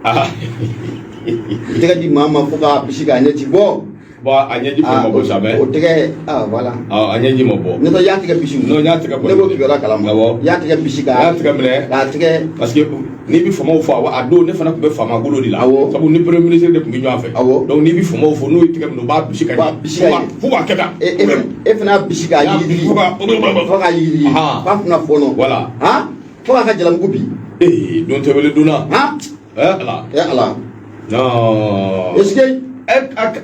I tɛgɛ di maa ma fo k'a bisi k'a ɲɛji bɔ. Bon, a ɲɛji kɔni ma bɔ sa mais. O tɛgɛ, ah voilà. A ɲɛji ma bɔ. Ne tɛ y'a tigɛ bisi. Non, n y'a tigɛ. Ne b'o kibaruya kalama. Awɔ. I y'a tigɛ bisi k'a. N y'a tigɛ minɛ. K'a tigɛ. Parce que n'i bɛ faamaw fɔ, a don ne fana tun bɛ faama golo de la. Awɔ. Sabu ni premier ministre de tun bɛ ɲɔgɔn fɛ. Awɔ. Donc n'i bɛ faamaw fɔ, n'u ye tigɛ minɛ, u b'a bisi ka ɲɛ. Bisi ka ɲɛ. Fo k'a kɛ tan. E fana y'a bisi k'a yiriyiri. Fo ka. Fo k'a yiriyiri. F'a kunna fɔɔnɔ. Voilà. Han, fo k'a ka jalamugu bin. Ee, don tɛ wele donna. Han. Ɛ Ala. Ɛ Ala. Non. Est-ce que.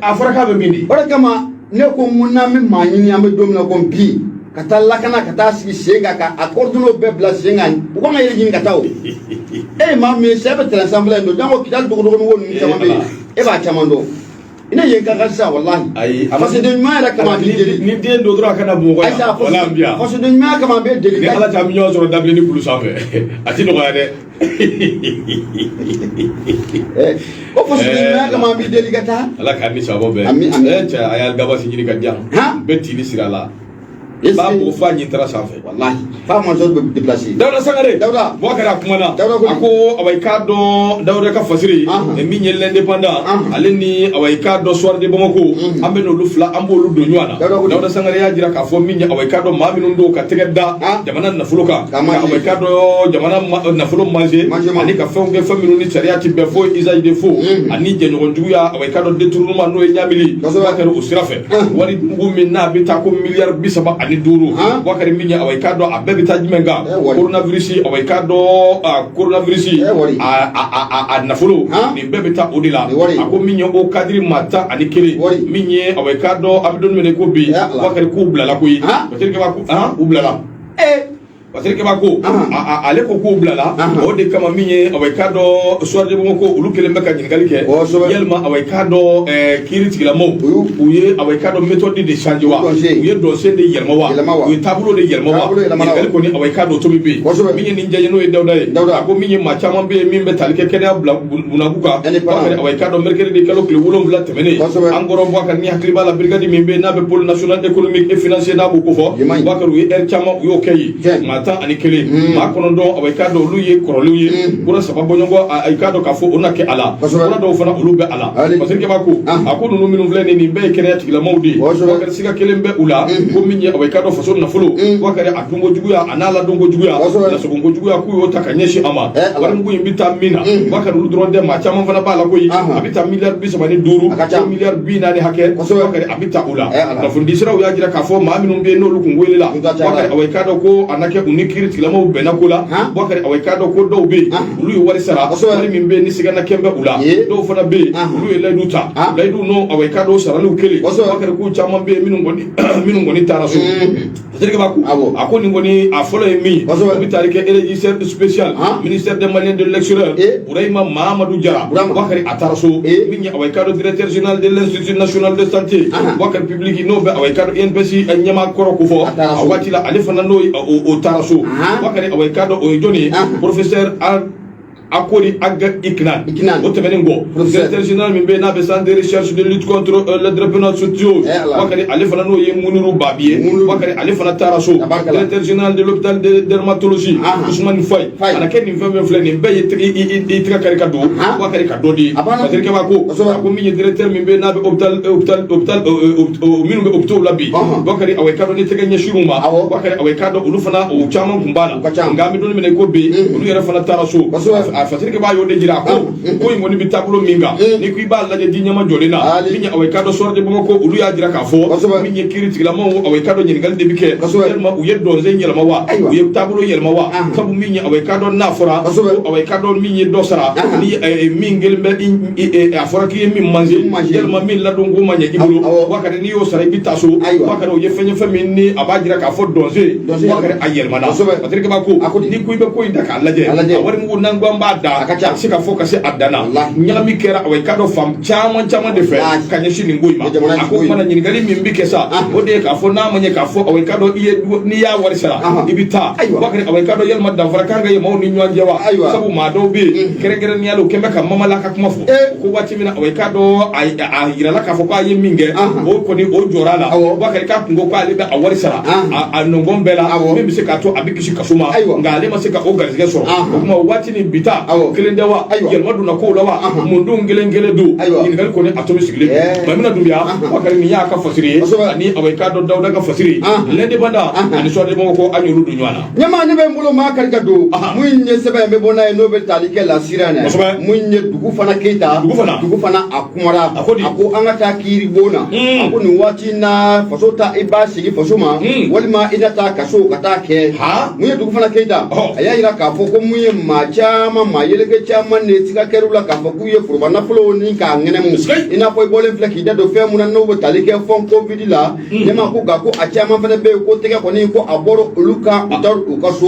A fɔra k'a bɛ min di? O de kama ne ko mun n'an bɛ maa ɲini, an bɛ don min na ko bi, ka taa lakana, ka taa sigi sen kan, ka a coordonnées bɛɛ bila sen kan, u kan ka yɛrɛ ɲini ka taa o. E ye maa min ye, sɛ bɛ tɛrɛn sanfɛla in don, jango Kidali dogodogonin ko ninnu caman bɛ yen, e b'a caman dɔn. I I ne yen ka kan sisan, walahi. Ayi. Fasoden ɲuman yɛrɛ kama, an b'i deli. Ni den don dɔrɔn, a kana Bamakɔ Ayisa. yan wala an bi yan. Fasoden ɲuman kama, an bɛ deli. Ni Ala cɛ, an bɛ ɲɔgɔn sɔrɔ dabilenni kulu sanfɛ, a ti nɔgɔya dɛ. O fasoden ɲuman kama, an b'i deli ka taa. Ala k'an ni sabɔ bɛn. Ami, ami. Cɛ, a y'a gabasi ɲini ka di yan. Han? N bɛ tini siri a la, n b'a bugɔ f'a ɲin taara sanfɛ. Walahi, f'a major bɛ déplacer. Dawuda Sangare. Dawuda. Boubacar, a kumana. Dawuda ko A ko awa, i k'a dɔn, Dawuda ka fasiri min ye L'Indépendant, ale ni awa, i k'a dɔn, Soir de Bamako, an bɛ n'olu fila, an b'olu don ɲɔgɔn na. Dawuda ko di? Dawuda Sangare y'a jira k'a fɔ min ye awa, i k'a dɔn, maa minnu don ka tɛgɛ da jamana nafolo kan, Ka ka manger. awa, i k'a dɔn, jamana nafolo manger, Manger ma. ani ka fɛnw kɛ, fɛn minnu ni sariya ti bɛn, fo usage de faux ani jɛɲɔgɔn juguya, awa, i k'a dɔn, détournement, n'o ye ɲamili. Boubacar, o sira fɛ, wari mugu min n'a bɛ taa ko miliyari 35, Boubacar, min ye awa, i k'a dɔn, a bɛɛ bɛ taa jumɛn kan? Wari. Coronavirus, awa, i k'a dɔn, coronavirus Wari. a nafolo, nin bɛɛ bɛ taa o de la. Nin wari. A ko min ye o kadiri maa 11, Wari. min ye awa, i k'a dɔn, an bɛ don min na i ko bi, Ala. Boubacar, k'u bilala koyi. Parce que ko u bilala, parce que ko ale ko k'u bilala. O de kama, min ye awa, i k'a dɔn, Soir de Bamako, olu kɛlen bɛ ka ɲininkali kɛ yalima, awa, i k'a dɔn, kiiri tigilamɔgɔw u ye awa, i k'a dɔn, méthode de changer wa? Dɔnsen. U ye dɔnsen de yɛlɛma wa? Yɛlɛma wa? U ye taabolo de yɛlɛma wa? Taabolo yɛlɛma wa? Ɲininkali kɔni, awa, i k'a dɔn, tomi bɛ yen. Min ye nin jɛ ye, n'o ye Dawuda ye. Dawuda. A ko min ye maa caman bɛ yen min bɛ tali kɛ kɛnɛya bila bunakun kan. Indépendant. Boubacar, awa, i k'a dɔn, mercredi kalo tile 7 tɛmɛnen, an kɔrɔ Boubacar, ni hakili b'a la, brigade min bɛ yen n'a bɛ pôle national économique et financier, n'a b'o ko fɔ, Ɲuman ye. Boubacar, u ye heure caman u y'o kɛ yen. Maa 11, maa 9, awa, i k'a dɔn, olu ye kɔrɔlenw ye, kura saba bɔɲɔgɔn, i k'a dɔn k'a fɔ o na kɛ a la, kura dɔw fana olu bɛ a la. Parce que b'a ko a ko ninnu minnu filɛ nin, nin bɛɛ ye kɛnɛya tigilamɔgɔw de ye. Boubacar, siga kelen bɛ u la ko min ye awa, i k'a dɔn, faso nafolo, Boubacar, a dunko juguya, a n'a ladonko juguya, lasagonko juguya, k'u y'o ta ka ɲɛsin a ma. Ala. Wari mugu in bɛ taa min na, Boubacar, olu dɔrɔn tɛ, maa caman fana b'a la koyi. A bɛ taa miliyari 35, A ka ca. ko miliyari 40 hakɛ, Boubacar, a bɛ taa o la. Ala. Kunnafoni siraw y'a jira k'a fɔ maa minnu bɛ yen n'olu kun welela, Tun ka ca la. Boubacar, awa, i k'a dɔn ko a na kɛ u ni kiiri tigilamɔgɔw bɛnna ko la. Boubacar, awa, i k'a dɔn ko dɔw bɛ yen, olu ye wari sara, wari min bɛ yen ni sigana kɛn bɛ u la. Dɔw fana bɛ yen, olu ye layidu ta, layidu n'o, awa, i k'a dɔn, saraliw kelen. Boubacar, k'u caman bɛ yen minnu kɔni taara so. Parce b'a ko a ko nin kɔni, a fɔlɔ ye min ye, o bɛ tali kɛ régisseur spécial ministère des Maliens de l'extérieur, Burahima Mahamadou Jara. Burahima. Boubacar, a taara so. Min ye awa, i k'a dɔn, directeur général de l'Institut national de santé, Boubacar, public, n'o bɛ awa, i k'a dɔn, INPS ɲɛmaa kɔrɔ ko fɔ A taara a so. waati la, ale fana n'o ye o taara so. Boubacar, awa, i k'a dɔn, o ye jɔnni ye? Professeur Akori Aga Iknan. Iknan. O tɛmɛnen kɔ, Professeur. directeur général min bɛ yen n'a bɛ centre de recherche de lutte contre les drépanocytoses, Ala. Boubacar, ale fana n'o ye Muniru Babi ye. Muniru. Boubacar, ale fana taara so. Tabarikala. Directeur général de l'hôpital de dermatologie, Ousmane Faye. A na kɛ nin fɛn fɛn filɛ nin bɛɛ ye i tɛgɛ kari ka don, Boubacar, ka dɔ di. A banna. Parce que b'a ko a ko min ye directeur min bɛ yen n'a bɛ hôpital minnu bɛ hôpitaux la bi, Boubacar, awa, i k'a dɔn, ni tɛgɛ ɲɛsinw ma, Boubacar, awa, i k'a dɔn, olu fana o caman kun b'a la. U ka ca. Nka an bɛ don min na i ko bi, olu yɛrɛ fana taara so. A fasirikɛ b'a y'o de jira, a ko ko in kɔni bɛ taabolo min kan, ni ko i b'a lajɛ di ɲɛma jɔlen na, min ye awa, i k'a dɔn, Soir de Bamako, olu y'a jira k'a fɔ min ye kiiri tigilamɔgɔw, awa, i k'a dɔn, ɲininkali de bɛ kɛ yalima u ye dɔnsen yɛlɛma wa, u ye taabolo yɛlɛma wa? Sabu min ye awa, i k'a dɔn, n'a fɔra ko awa, i k'a dɔn, min ye dɔ sara ni min kelen bɛ a fɔra k'i ye min manger, yalima min ladon ko ma ɲɛ i bolo, Boubacar, n'i y'o sara i bɛ taa so. Boubacar, o ye fɛn ye, fɛn min ni a b'a jira k'a fɔ dɔnsen, Boubacar, a yɛlɛmana. Patrick b'a ko ni ko i bɛ ko in ta k'a lajɛ, A lajɛ. a wari mugu n'an ko an b'a da, A ka ca. a tɛ se ka fɔ ka se a dan na. Walahi. Ɲagami kɛra, awa, i k'a dɔn, fan caman caman de fɛ Walahi. ka ɲɛsin nin ko in ma. Ni jamana A ko ko in. mana ɲininkali min bɛ kɛ sa, o de ye k'a fɔ n'a ma ɲɛ k'a fɔ awa, i k'a dɔn, i ye n'i y'a wari sara, i bɛ taa. Boubacar, awa, i k'a dɔn, yalima danfara kan ka ye maaw ni ɲɔgɔn cɛ wa? Sabu maa dɔw bɛ yen, kɛrɛnkɛrɛnnenya la, u kɛn bɛ ka Mamala ka kuma fɔ ko waati min na, awa, i k'a dɔn, a yirala k'a fɔ k'a ye min kɛ, o kɔni o jɔra a la. Boubacar, k'a kun ko k'ale bɛ a wari sara a nɔngɔn bɛɛ la, min bɛ se k'a to a bɛ kisi kaso ma, nka ale ma se ka o garisɛgɛ sɔrɔ. O tuma waati ni bi ta kelen tɛ wa? Yɛlɛma donna kow la wa? Mun dun kelen kelen don? Ɲininkali kɔni, a tomi sigilen don. Mamina Dunbiya, Boubacar, nin y'a ka fasiri ye, ani awa, i k'a dɔn, Dawuda ka fasiri, L'Indépendant ani Soir de Bamako, an y'olu don ɲɔgɔn na. Ɲɛmaa, ne bɛ n bolo maa kari ka don mun ye sɛbɛn in bɛ bɔ n'a ye, n'o bɛ tali kɛ la sira in na. Mun ye dugu fana Keyita. Dugu fana. Dugu fana, a kumara. A ko di? A ko an ka taa kiiri bon na. A ko nin waati in na, faso ta, i b'a sigi faso ma, walima i na taa kaso ka taa kɛ. Mun ye dugu fana Keyita, a y'a yira k'a fɔ ko mun ye maa caman caman, maa yeleke caman de siga kɛr'u la k'a fɔ k'u ye foroba nafolo ni k'a ŋɛnɛmu. I n'a fɔ i bɔlen filɛ k'i da don fɛn mun na, n'o bɛ tali kɛ fonds Covid la. Ɲɛma ko nka ko a caman fana bɛ yen ko tɛgɛ kɔni ko a bɔra olu kan, u taara u ka so.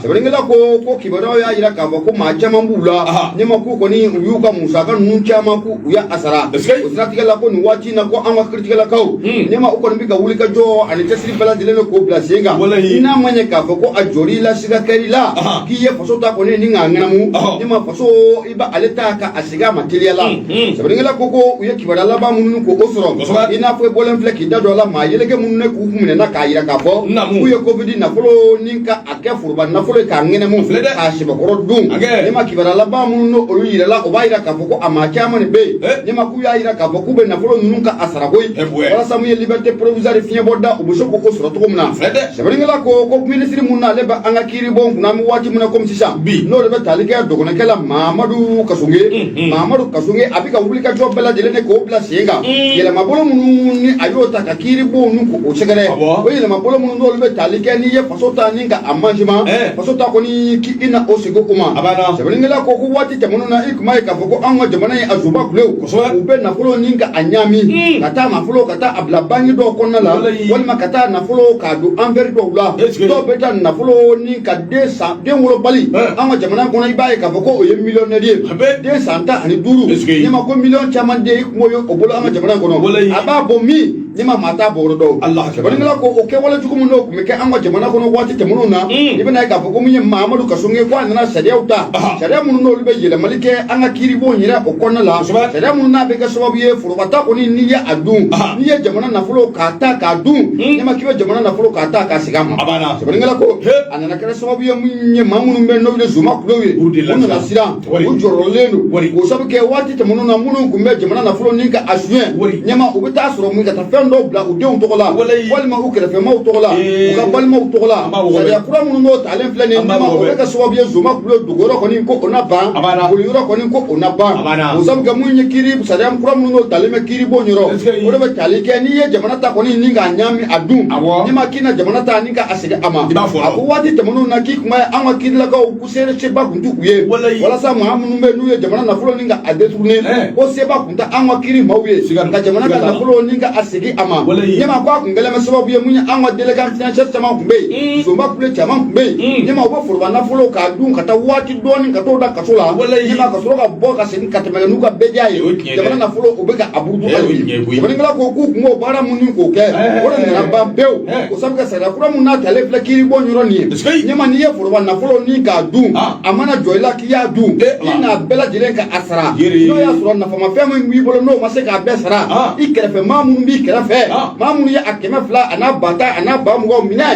Sɛbɛnnikɛla ko kibaruyaw y'a jira k'a fɔ ko maa caman b'u la, ɲɛma k'u kɔni u y'u ka musaka ninnu caman k'u u y'a sara. O siratigɛ la, ko nin waati in na, ko an ka kiritigɛlakaw, ɲɛma, u kɔni bɛ ka wuli ka jɔ ani cɛsiri bɛɛ lajɛlen bɛ k'o bila sen kan. N'a ma ɲɛ k'a fɔ ko a jɔr'i la, siga kɛr'i la k'i ye faso ta kɔni ni k'a ŋanamu, ɲɛma, faso i b'ale ta ka a segin a ma teliya la. Sɛbɛnnikɛla ko u ye kibaruya laban minnu k'o sɔrɔ, i n'a fɔ i bɔlen filɛ k'i da don a la, maa yeleke minnu ne k'u minɛna k'a jira k'a fɔ k'u ye Covid nafolo ni ka a kɛ foroba nafolo ye k'a ŋɛnɛmu, k'a sɛbɛkɔrɔ dun. Ɲɛma, kibaruya laban minnu n'o olu yirala, o b'a jira k'a fɔ ko a maa caman de bɛ yen, ɲɛma, k'u y'a jira k'a fɔ k'u bɛ nafolo ninnu ka a sara koyi, walasa mun ye liberté provisoire fiɲɛbɔ da, u bɛ se k'o sɔrɔ cogo min na. Sɛbɛnnikɛla ko minisiri mun n'ale bɛ an ka kiiribon kunna an bɛ waati min na komi sisan, n'o de bɛ tali kɛ dɔgɔnɔkɛ la, Mamadu Kassogué. Mamadu Kassogué, a bɛ ka wulikajɔ bɛɛ lajɛlen de k'o bila sen kan. Yɛlɛmabolo minnu ni a y'o ta ka kiiribon ninnu k'o sɛgɛrɛ, o yɛlɛmabolo minnu n'olu bɛ tali kɛ n'i ye faso ta ni ka a manjima faso ta kɔni k'i na o segin o ma. Sɛbɛnnikɛla ko waati tɛmɛnenw na, i tun b'a ye k'a fɔ ko anw ka jamana ye a zoba kulew, u bɛ nafolo ni ka a ɲaami, ka taa nafolo ka taa a bila banki dɔw kɔnɔna la, walima ka taa nafolo k'a don anvers dɔw la. Dɔw bɛ taa nafolo ni ka den san, den wolobali an ka jamana kɔnɔ, i b'a ye k'a fɔ ko o ye millionnaire ye, den san 15, ɲɛma, ko miliyɔn caman den i kun b'o ye o bolo an ka jamana kɔnɔ. A b'a bɔ min, ɲɛma, maa t'a bɔ yɔrɔ dɔn. Sɛbɛnnikɛla ko o kɛwale jugu min n'o tun bɛ kɛ an ka jamana kɔnɔ waati tɛmɛnenw na, i bɛna ye k'a fɔ ko mun ye Mamadu Kassogué, ko a nana sariyaw ta, sariya minnu n'olu bɛ yɛlɛmali kɛ an ka kiiribon yɛrɛ o kɔnɔna la, sariya minnu n'a bɛ kɛ sababu ye forobata kɔni n'i ye a dun, n'i ye jamana nafolo k'a ta k'a dun, ɲɛma, k'i bɛ jamana nafolo k'a ta k'a segin a ma. Sɛbɛnnikɛla ko a nana kɛra sababu ye mun ye maa minnu bɛ n'olu ye zoma kulew ye, u nana siran, u jɔrɔlen don k'o sabu kɛ waati tɛmɛnenw na, minnu tun bɛ jamana nafolo ni ka a suɲɛ, ɲɛma, u bɛ taa sɔrɔ mun ka taa fɛn dɔw bila u denw tɔgɔ la, walima u kɛrɛfɛmaw tɔgɔ la, u ka balimaw tɔgɔ la. Sariya kura minnu n'o talen filɛ nin ye, ɲɛma, o bɛ kɛ sababu ye zoma kulew dogoyɔrɔ kɔni ko o na ban, boliyɔrɔ kɔni ko o na ban. O sabu kɛ mun ye kiiri sariya kura minnu n'o talen bɛ kiiribon yɔrɔ, o de bɛ tali kɛ n'i ye jamana ta kɔni ni k'a ɲaami a dun, ɲɛma, k'i na jamana ta ni ka a segin a ma. A ko waati tɛmɛnenw na, k'i kun b'a ye an ka kiirilakaw ko seba kun t'u ye, walasa maa minnu bɛ n'u ye jamana nafolo ni ka a détourné, ko seba kun tɛ an ka kiiri maaw ye ka jamana ka nafolo ni ka a segin a ma. Ɲɛma, ko a kun kɛlen bɛ sababu ye mun ye an ka délégué financier caman kun bɛ yen, zonba kule caman kun bɛ yen, ɲɛma, u bɛ foroba nafolo k'a dun ka taa waati dɔɔni ka t'o da kaso la, ɲɛma, ka sɔrɔ ka bɔ ka segin ka tɛmɛ n'u ka bɛɛdiya ye, jamana nafolo u bɛ ka a buruju hali bi. Sɛbɛnnikɛla ko k'u kun b'o baara minnu k'o kɛ, o de nana ban pewu. O sabu kɛ sariya kura mun n'a talen filɛ kiiribon yɔrɔ nin ye, ɲɛma, n'i ye foroba nafolo ni k'a dun, a mana jɔ i la k'i y'a dun, i n'a bɛɛ lajɛlen ka a sara. N'o y'a sɔrɔ nafamafɛn min b'i bolo n'o ma se k'a bɛɛ sara, i kɛrɛfɛ maa minnu b'i kɛrɛfɛ, maa minnu ye a 200 a n'a 10 000 a n'a 20 000 minɛ,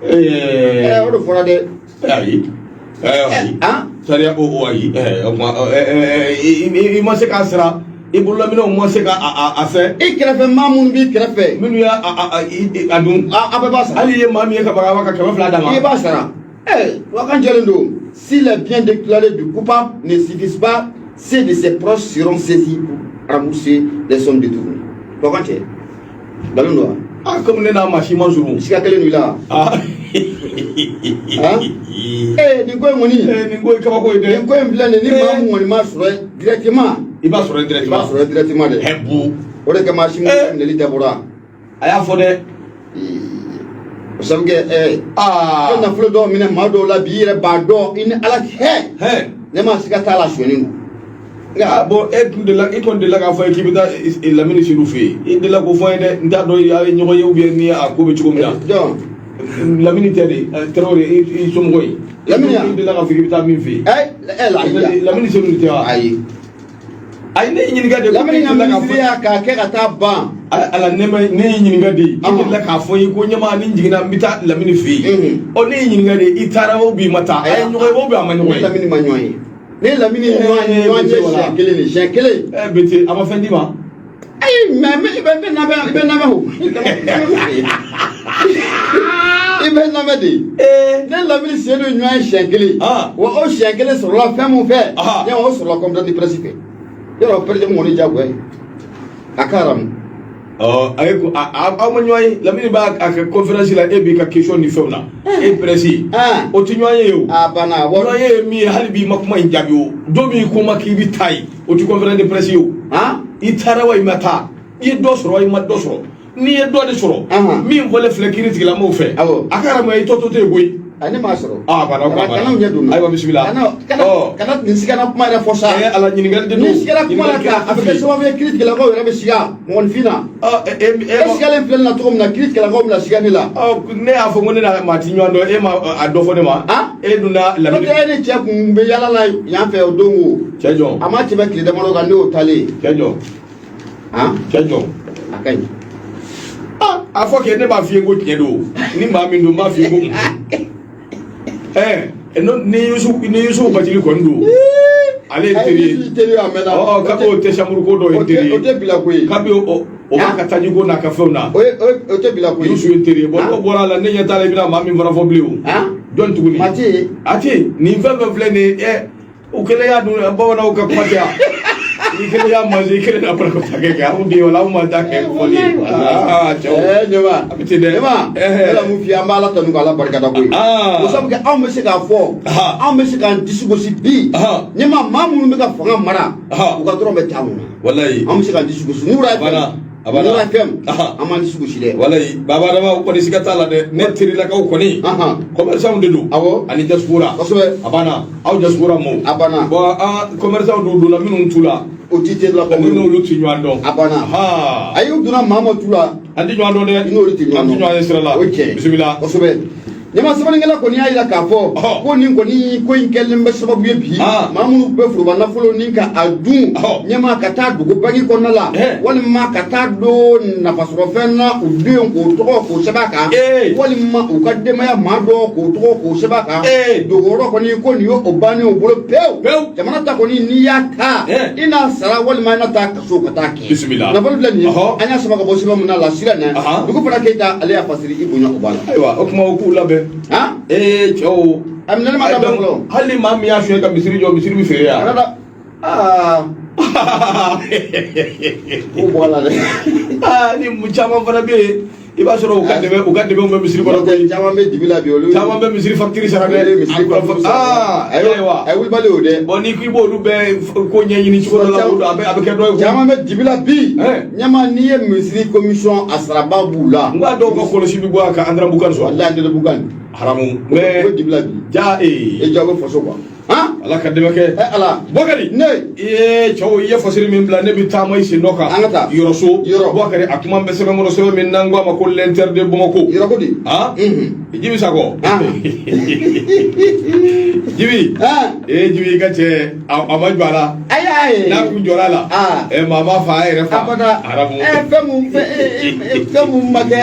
o de fɔra dɛ. Ayi, sariya o ayi, i ma se k'a sara, i bololaminɛw ma se ka a fɛ. I kɛrɛfɛ maa minnu b'i kɛrɛfɛ, minnu y'a a dun, a bɛɛ b'a sara. Hali i ye maa min ye ka baga ka 200 d'a ma, i b'a sara. Wakan jɛlen don: si les biens déclarés du coupable ne suffisent pas, ceux de ses proches seront saisis pour rembourser les sommes détournées. Wakan cɛ, nkalon don wa? Ah, comme ne n'a maa si ma surun. Siga kelen don i la. Nin ko in kɔni. Nin ko in kabako ye dɛ. Nin ko in filɛ nin ye, ni maa mun kɔni m'a sɔrɔ directement. I b'a sɔrɔ directement. I b'a sɔrɔ directement dɛ. Hɛbu. O de kama Assimi minɛli dabɔra. A y'a fɔ dɛ. O sabu kɛ aa. Ko nafolo dɔw minɛ maa dɔw la bi, i yɛrɛ b'a dɔn i ni Ala cɛ. Ne ma siga t'a la, sonyɛni don. Nka bon, e tun delila, i kɔni delila k'a fɔ ye k'i bɛ taa Lamini Seydou fɛ yen. I delila k'o fɔ n ye dɛ, n t'a dɔn aw ye ɲɔgɔn ye ou bien ni a ko bɛ cogo min na. Jɔn? Lamini tɛ de, Tarawele, i somɔgɔ ye. Lamini I delila k'a fɔ k'i bɛ taa min fɛ yen. Ɛ Lamini Seydou tɛ wa? Ayi. Ayi, ne y'i ɲininka de. Lamini ka minisiriya k'a kɛ ka taa ban. Ala ne ma, ne y'i ɲininka de. I delila k'a fɔ n ye ko ɲɛmaa ni n jiginna n bɛ taa Lamini fɛ yen. Ɔ, ne y'i ɲininka de, i taara o bi ma taa? A ye ɲɔgɔn ye o bi a ma ɲɔgɔn ye? Lamini ma ɲɔgɔn ye. Ne Lamini ɲɔgɔn ye siɲɛ kelen de, siɲɛ kelen. Bete, a ma fɛn d'i ma? Ayi, mais i bɛ lamɛn, i bɛ lamɛn o. I bɛ lamɛn de. Ne Lamini Seydou ɲɔgɔn ye siɲɛ kelen. Wa o siɲɛ kelen sɔrɔla fɛn mun fɛ? Ɲɛma, o sɔrɔla conférence de presse fɛ. Yɔrɔ président kɔni diyagoya ye. A ka haramu. Ɔ, a ye aw ma ɲɔgɔn ye. Lamini b'a a ka conférence la, e b'i ka question ni fɛnw na, e presse. O tɛ ɲɔgɔn ye o. A banna. Ɲɔgɔn ye min ye, hali bi i ma kuma in jaabi o. Don min ko ma k'i bɛ taa yen, o tɛ conférence de presse ye o. I taara wa i ma taa, i ye dɔ sɔrɔ wa i ma dɔ sɔrɔ? N'i ye dɔ de sɔrɔ, min fɔlen filɛ kiiri tigilamɔgɔw fɛ, a ka haramuya, i tɔ to ten koyi. A ne m'a sɔrɔ. Aa, bana o kana ɲɛ don. Ayiwa, bisimila. Kana nin sigana kuma yɛrɛ fɔ sa. Ala, ɲininkali de don. Ni sigana kuma la ta, a bɛ kɛ sababu ye kiiritigɛlakaw yɛrɛ bɛ siga mɔgɔninfin na. E sigalen filɛ nin na cogo min na, kiiritigɛlakaw bɛna siga ne la. Ne y'a fɔ ko ne na maa ti ɲɔgɔn dɔn, e ma a dɔ fɔ ne ma. E dun na Lamini. N'o tɛ, e ni cɛ kun bɛ yala la yan fɛ o don o. Cɛ jɔn? A ma tɛmɛ tile damadɔ kan, ne y'o taalen ye. Cɛ jɔn? Cɛ jɔn? A ka ɲi. A fɔ kɛ ne b'a f'i ye ko tiɲɛ don, ni maa min don, n b'a f'i ye ko ni Yusufu Bacili kɔni don, ale ye teri ye. Teri a mɛnna. Ɔ, kabi o tɛ chambre ko dɔ ye teri ye. O tɛ bila koyi. Kabi o b'a ka taji ko n'a ka fɛnw na. O tɛ bila koyi. Yusufu ye teri ye. Bon, n'o bɔra a la, ne ɲɛ t'a la i bɛna maa min fana fɔ bilen o. Jɔn tuguni? A tɛ yen. A tɛ yen. Nin fɛn fɛn filɛ nin ye, u kelen y'a dun, bamananw ka kuma tɛ yan. I kelen y'a manger, i kelen na ta kɛ anw den wala anw ma taa kɛ fɔli ye. Aa, cɛw. Ɲɛma. A bɛ ten dɛ. Ɲɛma, ne la mun f'i ye, an bɛ Ala tanu k'Ala barikada koyi. O sabu kɛ anw bɛ se k'a fɔ, anw bɛ se k'an disi gosi bi. Ɲɛma, maa minnu bɛ ka fanga mara, u ka dɔrɔn bɛ taa mun na. Walayi. An bɛ se k'an disi gosi. N'u Banna. Nura FM, an b'an disi gosi dɛ. Walayi, Baba Adama, o kɔni siga t'a la dɛ. Ne terilakaw kɔni, commerçant de don. Awɔ. Ani diaspora. Kosɛbɛ. A banna, aw diaspora mɔɔw. A banna. Bon, an commerçant dun donna minnu tu la. O ti terilakaw. Ne n'olu ti ɲɔgɔn dɔn. A banna. Ayi, u donna maa ma tu la. An ti ɲɔgɔn dɔn dɛ. I n'olu ti ɲɔgɔn dɔn. An ti ɲɔgɔn ye sira la. O tiɲɛ. Bisimila. Kosɛbɛ. Ɲɛma, sɛbɛnnikɛla kɔni y'a jira k'a fɔ ko nin kɔni ko in kɛlen bɛ sababu ye bi, maa minnu bɛ foroba nafolo ni ka a dun, ɲɛma, ka taa dogo banki kɔnɔna la, walima ka taa don nafasɔrɔfɛn na u den k'o tɔgɔ k'o sɛbɛn a kan, walima u ka denbaya maa dɔ k'o tɔgɔ k'o sɛbɛn a kan, dogoyɔrɔ kɔni ko nin ye o bannen u bolo pewu. Jamana ta kɔni, n'i y'a ta, i n'a sara walima i n'a taa kaso ka taa kɛ. Bisimila. Nafolo filɛ nin ye, an y'a sama ka bɔ sɛbɛn min na la sira nin, dugu fana Keyita, ale y'a fasiri, i bonya o b'a la. Ayiwa, o kuma o k'u labɛn. Ee, cɛw. A minɛli ma daminɛ fɔlɔ. Hali maa min y'a suɲɛ ka misiri jɔ, misiri bɛ feere yan. Aa, k'u bɔ a la dɛ. Aa, ni caman fana bɛ yen, i b'a sɔrɔ u ka dɛmɛ bɛ misiri kɔnɔ koyi. Caman bɛ dibi la bi, olu. Caman bɛ misiri facture sara dɛ. Misiri facture sara. Aa, ayiwa. A ye wulibali o dɛ. Bon, n'i ko i b'olu bɛɛ ko ɲɛɲini cogo dɔ la, a bɛ kɛ dɔ ye. Caman bɛ dibi la bi. Ɲɛma, n'i ye misiri commission a saraba b'u la. N k'a dɔw ka kɔlɔsi bɛ bɔ a kan, Andra Bukan sɔrɔ. Walayi, Andra Bukan. Haramu. Mais o bɛ dibi la bi. Ja ee. E ja bɛ faso quoi. Ala ka dɛmɛ kɛ. Ala. Bɔkari. Ne. Ee, cɛw, i ye fasiri min bila, ne bɛ taama i sen dɔ kan. An ka taa. Yɔrɔso. Yɔrɔ. Bɔkari, a kuma bɛ sɛbɛn kɔnɔ, sɛbɛn min n'an ko a ma ko l'Inter de Bamako. Yɔrɔ ko di. Jibi Sakɔ. Jibi. Ee, Jibi, i ka cɛ, a ma jɔ a la. Ayi ayi. N'a kun jɔra a la. Maa ma fa a yɛrɛ fa. Abada. Haramu. Fɛn mun ma kɛ.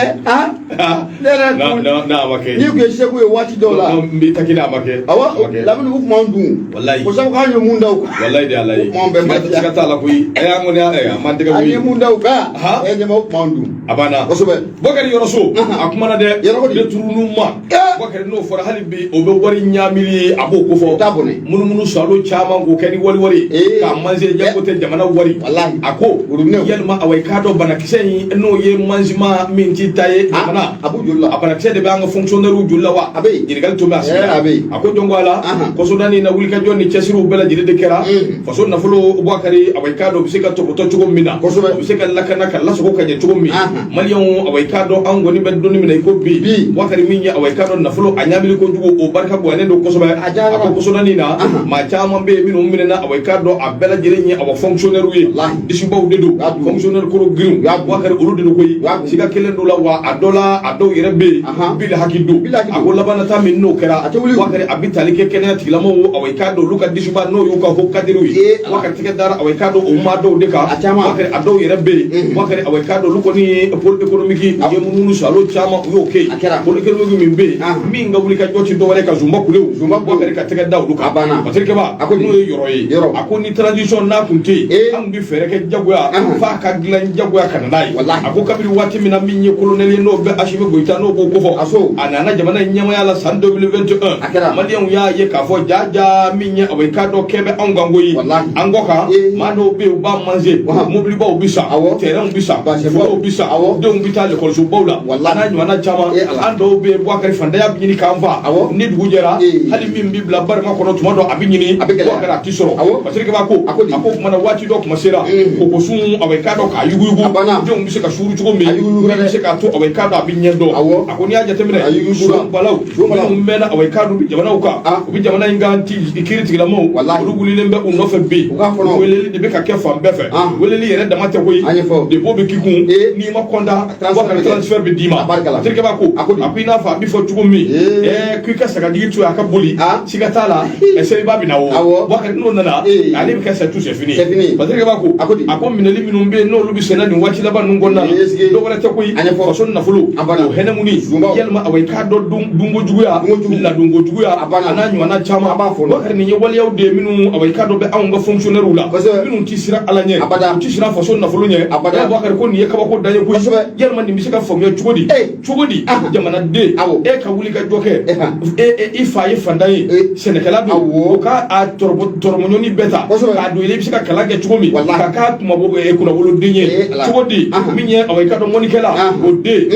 Ne yɛrɛ kun. Non, a ma kɛ. N'i kun ye segu ye waati dɔw la. Non, n b'i ta kelen, a ma kɛ. Awɔ, Lamini, u kun b'an dun. Walayi. Ko sabu k'an ye mun da u kan. Walayi de Ala ye. U kun b'an bɛɛ ma diya. Siga t'a la koyi. An kɔni y'a, an m'an tɛgɛ An wuli. ye mun da u kan. Ɲɛma, u kun b'an dun. A banna. Kosɛbɛ. Bɔkari, Yɔrɔso. A kumana dɛ. Yɔrɔ ko di. Détournement. Bɔkari, n'o fɔra hali bi, o bɛ wari ɲaamili ye, a b'o kofɔ. O t'a bɔnɛ. Munumunu salo caman k'o kɛ ni wali wari. K'a manse jago tɛ jamana wari. Walayi. A ko. Yalima, awa, i k'a dɔn banakisɛ in n'o ye mansiman min t'i ta ye jamana. A b'u joli la. A banakisɛ de bɛ an ka fonctionnaire joli la wa? A bɛ yen. Ɲininkali tun bɛ a sigi la. A bɛ yen. A ko jɔn ko a la. Kɔsɔdani na wulikajɔ ni cɛsiriw bɛɛ lajɛlen de kɛra. Faso nafolo, Bɔkari, awa, i k'a dɔn o bɛ se ka tɔpɔtɔ cogo min na. Kosɛbɛ. O bɛ se ka lakana ka lasago ka ɲɛ cogo min. Maliyɛnw, awa, i k'a dɔn an kɔni bɛ don min na i ko bi. Bɔkari, min ye, awa, i k'a dɔn nafolo a ɲaamili kojugu, o barika bonyalen don kosɛbɛ. A A ko kɔsɔdani na, maa caman bɛ yen minnu minɛna, awa, i k'a dɔn a bɛɛ lajɛlen ye, awa, fonctionnaire ye. Disibaw de don. Fonctionnaire koro girinw. Bɔkari, olu de don koyi. Siga kelen don la wa, a dɔ la, a dɔw yɛrɛ bɛ yen. Bili haki don. A ko labanata min n'o kɛra. Bɔkari, a bɛ tali kɛ kɛnɛya tigilamɔgɔw, awa, i k'a dɔn olu ka disiba n'o y'u ka haut cadre ye. Bɔkari, tɛgɛ dara, awa, i k'a dɔn o maa dɔw de kan. Bɔkari, a dɔw yɛrɛ bɛ yen. Bɔkari, awa, i k'a dɔn olu kɔni ye pôle économique, u ye munumunu salo caman, u y'o kɛ yen. Pôle économique min bɛ yen min ka wuli ka jɔ ti dɔwɛrɛ ka zunba kulew Zunba kulew. Boubacar ka tɛgɛ da olu kan. A banna. Patrick Keba, A ko di? n'o ye yɔrɔ ye. Yɔrɔ. A ko ni transition n'a kun tɛ yen, an tun bɛ fɛɛrɛ kɛ jagoya f'a ka dilan jagoya ka na n'a ye. Walahi. A ko kabini waati min na min ye colonel ye, n'o bɛ Assimi Goïta, n'o b'o kofɔ, A so. a nana jamana in ɲɛmaaya la san 2021, A kɛra. Maliyɛnw y'a ye k'a fɔ jaja min ye awa i k'a dɔn kɛ bɛ anw kan koyi. Walahi. An kɔ kan, maa dɔw bɛ yen, u b'a manger, mobilibaw bɛ san, terrainw bɛ san, Basɛnbaw. forow bɛ san, denw bɛ taa lekɔlisobaw la, Walahi. a n'a ɲɔgɔnna caman. Ala. An dɔw bɛ yen, Boubacar, fantanya bɛ ɲini k'an fa. Ni dugu jɛra, hali min bɛ bila barima kɔnɔ tuma dɔ, a bɛ ɲini, A bɛ gɛlɛya. Boubacar, a ti sɔrɔ. Patrick Keba ko, A ko di? a ko o kumana waati dɔ kuma sera, kokosun, awa i k'a dɔn k'a yuguyugu, A banna. denw bɛ se ka suuru cogo min, A yuguyugura min dɛ. bɛ se k'a to awa i k'a dɔn a bɛ ɲɛ dɔn. A ko n'i y'a jateminɛ, A yuguyugura. son balaw Son balaw. minnu mɛnna awa i k'a dɔn u bɛ jamanaw kan, u bɛ jamana in kan ti kiiri tigilamɔgɔw, Walahi. olu wulilen bɛ u nɔfɛ bi. U k'a kɔnɔ. Weleli de bɛ ka kɛ fan bɛɛ fɛ. Weleli yɛrɛ dama tɛ koyi, An ye fɔ. dépôt bɛ k'i kun, n'i ma kɔnda, Transfert Boubacar, bɛ kɛ. transfert bɛ d'i ma. A barika la. Patrick Keba ko, A ko di? a ko i n'a fɔ a bɛ fɔ cogo min, k'i ka sagajigi to yen a ka boli, siga t'a la, seliba bɛ na o. Boubacar, n'o nana, ale bɛ kɛ c'est tout, c'est fini. C'est fini. Patrick Keba ko, A ko di? a ko minɛli minnu bɛ yen, n'olu bɛ senna nin waati laban ninnu kɔnɔna la, Sigi. dɔ wɛrɛ tɛ koyi, A ɲɛfɔ. faso nafolo, A banna. o hɛnɛmuni, Zunbaw. yalima awa i k'a dɔn dunko juguya, Dunko jugu. ladonko juguya, A banna. a n'a ɲɔgɔnna caman. A b'a fɔ. Boubacar, nin ye waleyaw de ye minnu awa i k'a dɔn bɛ anw ka fonctionnaires la, minnu ti siran Ala ɲɛ, Abada. u ti siran faso nafolo ɲɛ. Abada. Boubacar ko nin ye kabako dan ye koyi. Yalima nin bɛ se ka faamuya cogo di? Cogo di jamanaden, e ka wuli ka jɔ kɛ, e i fa ye fantan ye, sɛnɛkɛla don, o ka a tɔrɔmɔɲɔni bɛɛ ta k'a don i la, i bɛ se ka kalan kɛ cogo min, Walahi. ka k'a kumabo kunnawoloden ye, Ala. cogo di? Min ye awa i ka dɔn mɔnikɛla, o den,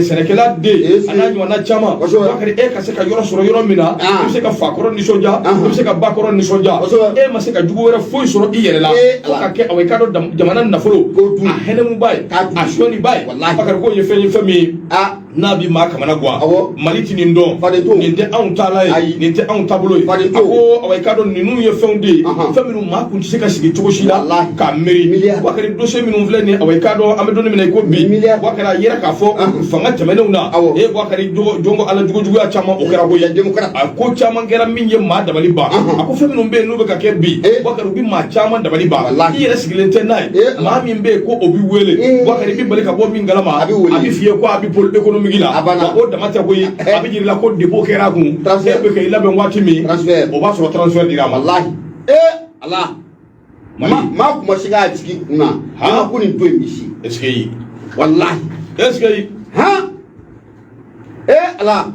sɛnɛkɛla den, a n'a ɲɔgɔnna caman. Kosɛbɛ. Boubacar, e ka se ka yɔrɔ sɔrɔ yɔrɔ min na, i bɛ se ka fakɔrɔ nisɔndiya, i bɛ se ka bakɔrɔ nisɔndiya, e ma se ka jugu wɛrɛ foyi sɔrɔ i yɛrɛ la, Ala. fo ka kɛ awa i ka dɔn jamana nafolo, K'o dun. a hɛnɛmuba ye, K'a dun. a sɔnniba ye. Walahi. Boubacar, k'o ye fɛn ye, fɛn min n'a bi maa kamana gan. Mali ti nin dɔn. Faden to. Nin tɛ anw taala ye, Ayi. nin tɛ anw taabolo ye. Faden to. A ko awa i k'a dɔn ninnu ye fɛnw de ye, Ahan. fɛn minnu maa kun tɛ se ka sigi cogo si la Walahi. k'a miiri. Miliyari. Boubacar, dossier minnu filɛ nin ye, awa i k'a dɔn an bɛ don min na i ko bi, Miliyari. Boubacar, a yera k'a fɔ fanga tɛmɛnenw na, Boubacar, jɔnko Ala, jugujuguya caman o kɛra koyi. Les démocrates. A ko caman kɛra min ye maa dabali ban. A ko fɛn minnu bɛ yen n'u bɛ ka kɛ bi, Boubacar, u bɛ maa caman dabali ban. Walahi. I yɛrɛ sigilen tɛ n'a ye. Ala. Maa min bɛ yen ko o bɛ wele, Boubacar, i bɛ bali ka bɔ min kalama, A bɛ wele. a bɛ f'i ye ko a bɛ pôle économique la. A banna. Wa o dama tɛ koyi, a bɛ yir'i la ko dépôt kɛra a kun. Transfert. E bɛ kɛ i labɛn waati min, Transfert. o b'a sɔrɔ transfert dira a ma. Walahi. Ala. Mali. Maa kun ma se k'a jigin kun na. Han? Maa ko nin don in bɛ se. Est ce que Walahi. est ce que Han? Ala.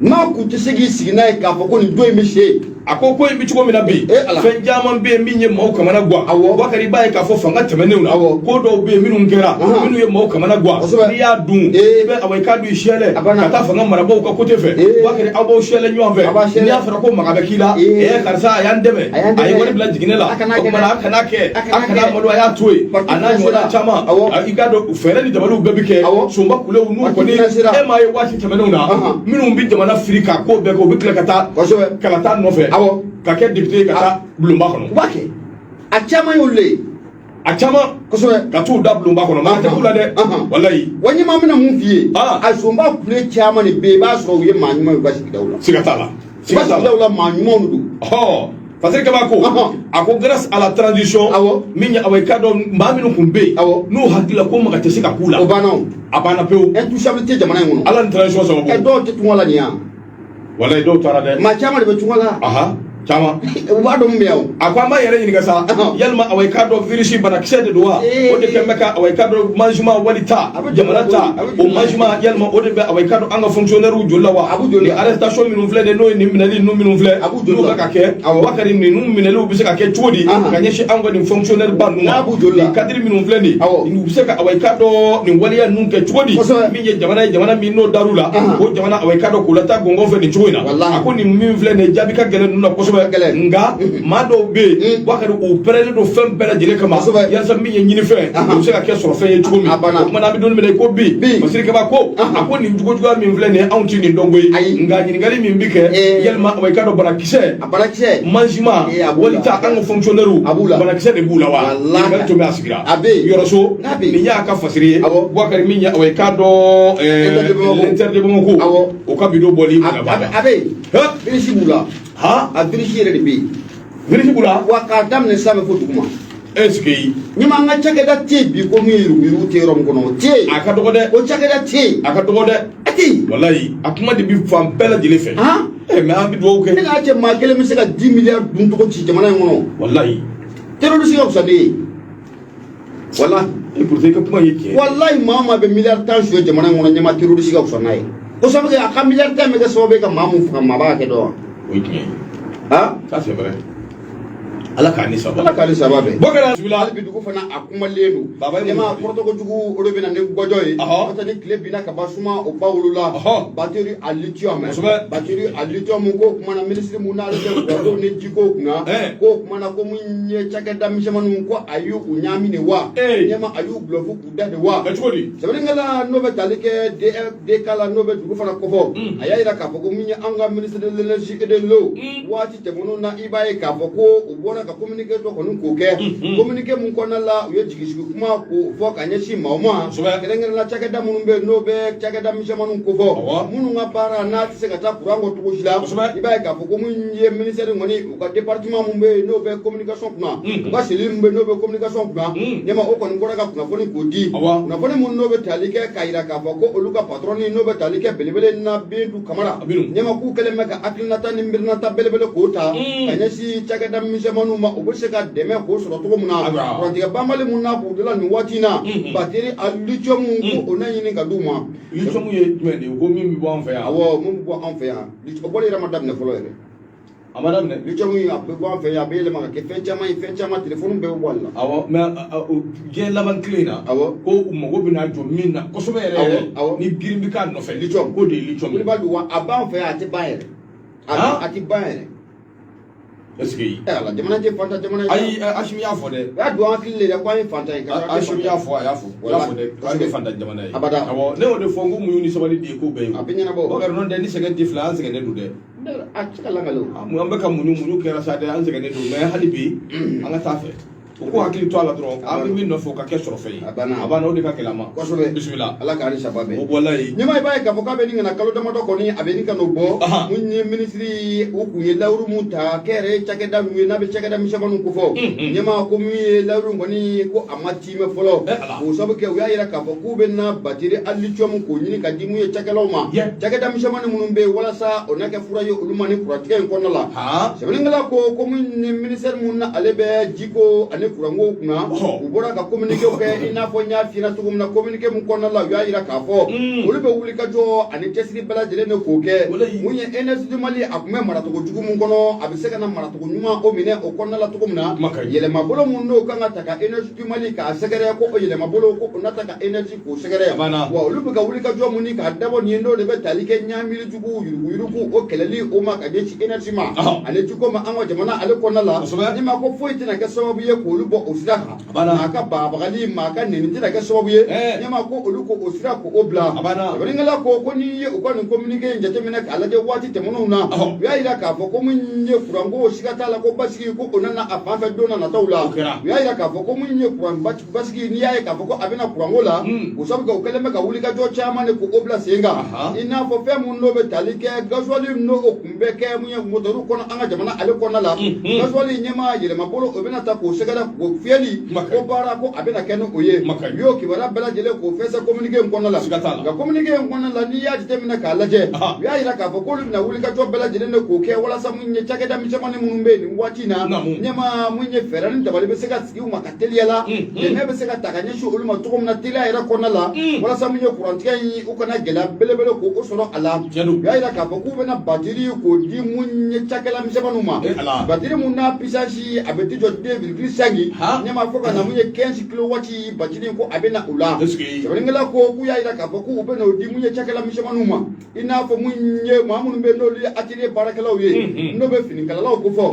Maa kun tɛ se k'i sigi n'a ye k'a fɔ ko nin don in bɛ se. A ko ko in bɛ cogo min na bi, Ala. fɛn caman bɛ yen min ye maaw kamana gan. Boubacar, i b'a ye k'a fɔ fanga tɛmɛnenw na, ko dɔw bɛ yen minnu kɛra, minnu ye maaw kamana gan. N'i y'a dun, i bɛ awa i k'a dun i siyɛlɛ A banna. ka taa fanga marabaaw ka côté fɛ. Boubacar, aw b'aw siyɛlɛ ɲɔgɔn A b'a fɛ. siyɛlɛ. N'i y'a fɔra ko maga bɛ k'i la, karisa a y'an dɛmɛ, A y'an a ye dɛmɛ. wari bila jiginɛ la, A kana o kɛ kumana dɛ. a kana kɛ, A kana a kana kɛ. malo, a y'a to yen, Parti a n'a ɲɔgɔnna financier caman. I k'a dɔn fɛɛrɛ ni dabaliw bɛɛ bɛ kɛ. Sunba kulew n'u Parti kɔni, financier. e m'a ye waati tɛmɛnenw na, minnu bɛ jamana firi ka ko bɛɛ kɛ, u bɛ tila ka taa kalata nɔfɛ, ka kɛ député ye, ka taa bulonba kɔnɔ. U b'a kɛ. A caman y'olu le ye. A caman ka t'u da bulonba kɔnɔ, maa tɛ k'u la dɛ, walayi. Wa ɲɛmaa bɛna mun f'i ye? A zonba kule caman de bɛ yen, i b'a sɔrɔ u ye maa ɲuman ye u ka sigidaw la. Siga t'a la, U siga ka t'a la. sigidaw la maa ɲumanw de don. Ɔ, Patrick Kaba ko, a ko grâce à la transition, min ye awa i k'a dɔn maa minnu kun bɛ yen, n'u hakili la ko maga tɛ se ka k'u la, O banna o. a banna pewu. Intouchable tɛ jamana in kɔnɔ. Ala ni transition sababu. Dɔw tɛ tunga la nin yan. Walayi, dɔw taara dɛ. Maa caman de bɛ tunga la. Aha, caman. U b'a dɔn mun bɛ yan o. A ko an b'a yɛrɛ ɲininka sa, yalima awa i k'a dɔn virus banakisɛ de don wa? O de kɛn bɛ ka awa i k'a dɔn management wali ta, A bɛ jamana ta, a bɛ o management, yalima o de bɛ awa i k'a dɔn an ka fonctionnaire joli la wa? A b'u joli la. Nin arrestation minnu filɛ nin, n'o ye nin minɛli ninnu minnu filɛ, A b'u joli n'o la. bɛ ka kɛ, Bakari, ninnu minɛliw bɛ se ka kɛ cogo di ka ɲɛsin anw ka nin fonctionnaire ba ninnu ma? N'a b'u joli la. Nin cadre minnu filɛ nin, u bɛ se ka awa i k'a dɔn nin waleya ninnu kɛ cogo di? Min ye jamana ye, jamana min n'o dar'u la, o jamana awa i k'a dɔn k'u lataa gɔngɔn fɛ nin cogo in na. Walahi. A ko nin min filɛ nin ye, jaabi ka gɛlɛn ninnu na kosɛbɛ. Gɛlɛn. Nka maa dɔw bɛ yen, Bakari, u pɛrɛnnen don fɛn bɛɛ lajɛlen kama yasa min ye ɲinifɛn, o bɛ se ka kɛ sɔrɔfɛn ye cogo min. A banna. O kumana an bɛ don min na i ko bi, Bi. Masiri Kaba ko, a ko nin jugujuguya min filɛ nin ye, anw ti nin dɔn koyi. Ayi. Nka ɲininkali min bɛ kɛ, yalima i k'a dɔn banakisɛ, A banakisɛ. manjima A b'u la. wali ta an ka fonctionnaire, A b'u la. banakisɛ de b'u la wa? Walahi. Ɲininkali tun bɛ a sigira. A bɛ yen. Yɔrɔso, N'a bɛ yen. nin y'a ka fasiri ye. Bakari, min ye awa i k'a dɔn Inter de Bamako. l'Inter de Bamako, o ka bidon bɔli A a bɛ yen. Virus b'u la. A virus yɛrɛ de bɛ yen. Virus b'u la. Wa k'a daminɛ sanfɛ fo duguma. Est ce que Ɲɛma, an ka cakɛda tɛ yen bi ko min ye yuruguyurugu tɛ yɔrɔ min kɔnɔ, o tɛ yen. A ka dɔgɔ dɛ. O cakɛda tɛ yen. A ka dɔgɔ dɛ. A tɛ tɛ yen. Walayi, a kuma de bi fan bɛɛ lajɛlen fɛ. Han. Mais an bɛ dugawu Ne kɛ. n'a cɛ, maa kelen bɛ se ka 10 milliards dun cogo ci jamana in kɔnɔ? Walayi. Terroriste ka fisa ne ye, walahi. Et pourtant i ka kuma ye tiɲɛ ye. Walahi, maa o maa bɛ 10 miliyari suɲɛ jamana in kɔnɔ, ɲɛma, terroriste ka fisa n'a ye. O sabu kɛ a ka 10 miliyari 10 bɛ kɛ sababu ye ka maa mun faga, maa b'a kɛ dɔn wa? O ye tiɲɛ ye. Han. Ça, c'est vrai. Ala k'a ni sabali. Ala k'ale saba bɛn. Bɔkara, bisimila. Hali bi dugu fana a kumalen don. Baba ye mun Ɲɛma, fɔ? kɔrɔtɔko jugu, o de bɛ na ni gbɔjɔ ye. N'o tɛ, ni tile binna ka ban, suma o ba wolola. Batterie à lithium. Batterie à lithium, ko kuma na, minisiri mun n'ale bɛ kuranko ni jiko kunna, ko kuma na, ko mun ye cakɛda misɛnmaninw, ko a y'u ɲaami de wa? Ɲɛma, a y'u bluff k'u da de wa? Kɛ cogo di? Sɛbɛnnikɛla n'o bɛ tali kɛ DK la, n'o bɛ dugu fana kofɔ, a y'a yira k'a fɔ ko min ye an ka ministre de l'énergie et de l'eau, waati tɛmɛnenw na, i b'a ye k'a fɔ ko u bɔra ka communiqué dɔ kɔni k'o kɛ, communiqué mun kɔnɔna la, u ye jigisigi kuma k'o fɔ ka ɲɛsin maaw ma, kɛrɛnkɛrɛnnenya cakɛda minnu bɛ yen, n'o bɛ cakɛda misɛnmaninw kofɔ, minnu ka baara n'a tɛ se ka taa courant kɔ cogo si la. I b'a ye k'a fɔ ko min ye ministère kɔni, u ka département mun bɛ yen, n'o bɛ communication kunna, u ka cellule mun bɛ yen, n'o bɛ communication kunna, ɲɛma, o kɔni bɔra ka kunnafoni k'o di, kunnafoni mun n'o bɛ tali kɛ k'a yira k'a fɔ ko olu ka patron n'o bɛ tali kɛ belebele na Bintu Kamara, ɲɛma, k'u kɛlen bɛ ka hakilinata ni miirinata belebele k'o ta ka ɲɛsin cakɛda misɛnmaninw ma, u bɛ se ka dɛmɛ k'o sɔrɔ cogo min na, kurantigɛ banbali mun n'a b'u la nin waati in na, batterie à lithium, ko o na ɲini ka d'u ma. Lithium ye jumɛn de ye? Ko min bɛ bɔ an fɛ yan? Awɔ, mun bɛ bɔ an fɛ yan, o bɔli yɛrɛ ma daminɛ fɔlɔ yɛrɛ. A ma daminɛ? Lithium, a bɛ bɔ an fɛ yan, a bɛ yɛlɛma ka kɛ fɛn caman ye, fɛn caman, telefɔni bɛɛ bɛ bɔ ale la. Awɔ, mais diɲɛ laban tile in na, ko u mago bɛna jɔ min na kosɛbɛ yɛrɛ yɛrɛ, ni girin bɛ k'a nɔfɛ, lithium, k'o de ye lithium ye. Wulibali wa, a b'an fɛ yan, a tɛ ban yɛrɛ. A tɛ ban yɛrɛ. Est ce que Ɛ Ala, jamana tɛ fantan jamana ye. Ayi, Asimi y'a fɔ dɛ. U y'a don an hakili de la ko an ye fantan ye. Ka sɔrɔ an tɛ Asimi y'a fantan ye. fɔ, a y'a fɔ, o y'a fɔ dɛ, k'an tɛ fantan jamana ye. Abada. Awɔ, ne y'o de fɔ n ko muɲu ni sabali de ye ko bɛɛ ye. A bɛ ɲɛnabɔ. Bakari, n'o tɛ, ni sɛgɛn tɛ fila, an sɛgɛnnen don dɛ. A tɛ se ka lakale o. An bɛ ka muɲu, muɲu kɛra sa dɛ, an sɛgɛnnen don, mais hali bi an ka taa fɛ. U k'u hakili to a la dɔrɔn, an bɛ min nɔfɛ, o ka kɛ sɔrɔfɛn ye. A banna. A banna, o de ka gɛlɛn a ma. Bisimila. Ala k'an ni saba bɛn. O walayi. Ɲɛma, i b'a ye k'a fɔ k'a bɛ nin ka na kalo damadɔ kɔni, a bɛ nin ka n'o bɔ. Mun ye minisiri, u kun ye layiru mun ta kɛ yɛrɛ ye cakɛda mun ye, n'a bɛ cakɛda misɛnmaninw kofɔ, ɲɛma, ko min ye layiru kɔni, ko a ma tiimɛ fɔlɔ. Eh, Ala. K'o sababu kɛ, u y'a yira k'a fɔ k'u bɛ na batterie à lithium k'o ɲini ka di mun ye cakɛlaw ma, cakɛda misɛnmanin minnu bɛ yen, walasa o na kɛ fura ye olu ma ni kurantigɛ in kɔnɔna la. Sɛbɛnnikɛla ko mun ni ministère mun na, ale bɛ jiko ani kuranko kunna, u bɔra ka communiqué kɛ, i n'a fɔ n y'a f'i ɲɛna cogo min na, communiqué mun kɔnɔna la, u y'a yira k'a fɔ olu bɛ wuli ka jɔ ani cɛsiri bɛɛ lajɛlen de k'o kɛ. Mun ye énergie du Mali, a tun bɛ maracogo jugu mun kɔnɔ, a bɛ se ka na maracogo ɲuman o minɛ o kɔnɔna la cogo min na, Kuma ka ɲi. yɛlɛmabolo mun n'o kan ka ta ka énergie du Mali k'a sɛgɛrɛ, ko o yɛlɛmabolo, ko o na ta ka énergie k'o sɛgɛrɛ. A banna. Wa olu bɛ ka wuli ka jɔ mun ni k'a dabɔ nin ye, n'o de bɛ tali kɛ ɲaamili jugu, yuruguyurugu, o kɛlɛli o ma ka ɲɛsin énergie ma ani jiko ma an ka jamana ale kɔnɔna la. Ni ma ko foyi tɛna kɛ sababu ye k'olu bɔ o sira kan, A banna. maa ka bagabagali, maa ka nɛni tɛna kɛ sababu ye, ɲɛma, ko olu ko o sira k'o bila. A banna. Sɛbɛnnikɛla ko n'i ye u ka nin communiqué in jateminɛ k'a lajɛ waati tɛmɛnenw na, u y'a yira k'a fɔ ko mun ye kuranko, siga t'a la ko basigi, ko o nana a fan fɛ don na nataw la. O kɛra. U y'a yira k'a fɔ ko mun ye kuran basigi, n'i y'a ye k'a fɔ ko a bɛna kuranko la, o sabu kɛ u kɛlen bɛ ka wulikajɔ caman de k'o bila sen kan, i n'a fɔ fɛn mun n'o bɛ tali kɛ gasoil, n'o o kun bɛ kɛ mun ye moteur kɔnɔ an ka jamana ale kɔnɔna la, gasoil, ɲɛma, yɛlɛmabolo o bɛna ta k'o sɛgɛrɛ k'o fiyɛli, Kuma ka ɲi. ko baara ko a bɛna kɛ ni o ye. Kuma ka ɲi. U y'o kibaruya bɛɛ lajɛlen k'o fɛnsɛ communiqué in kɔnɔna la. Siga t'a la. Nka communiqué in kɔnɔna la, n'i y'a jateminɛ k'a lajɛ, u y'a yira k'a fɔ k'olu bɛna wulikajɔ bɛɛ lajɛlen de k'o kɛ walasa mun ye cakɛda misɛnmanin minnu bɛ yen nin waati in na, ɲɛma, mun ye fɛɛrɛ ni dabali bɛ se ka sigi u ma ka teliya la, dɛmɛ bɛ se ka ta ka ɲɛsin olu ma cogo min na teliya yɛrɛ kɔnɔna la, walasa mun ye kurantigɛ in, u kana gɛlɛya belebele k'o sɔrɔ a la. Tiɲɛ don. U y'a yira k'a fɔ k'u bɛna batiri k'o di mun ye cakɛla misɛnmaninw ma, Eh, Ala. batiri mun n'a puissance a bɛ ti jɔ 2,5, ɲɛma, fo ka na mun ye 15 kilowatt batiri, ko a bɛ na o la. Est ce que Sɛbɛnnikɛla ko k'u y'a yira k'a fɔ k'u bɛ n'o di mun ye cakɛla misɛnmaninw ma, i n'a fɔ mun ye maa minnu bɛ yen, n'olu ye atelier baarakɛlaw ye, n'o bɛ finikalalaw kofɔ,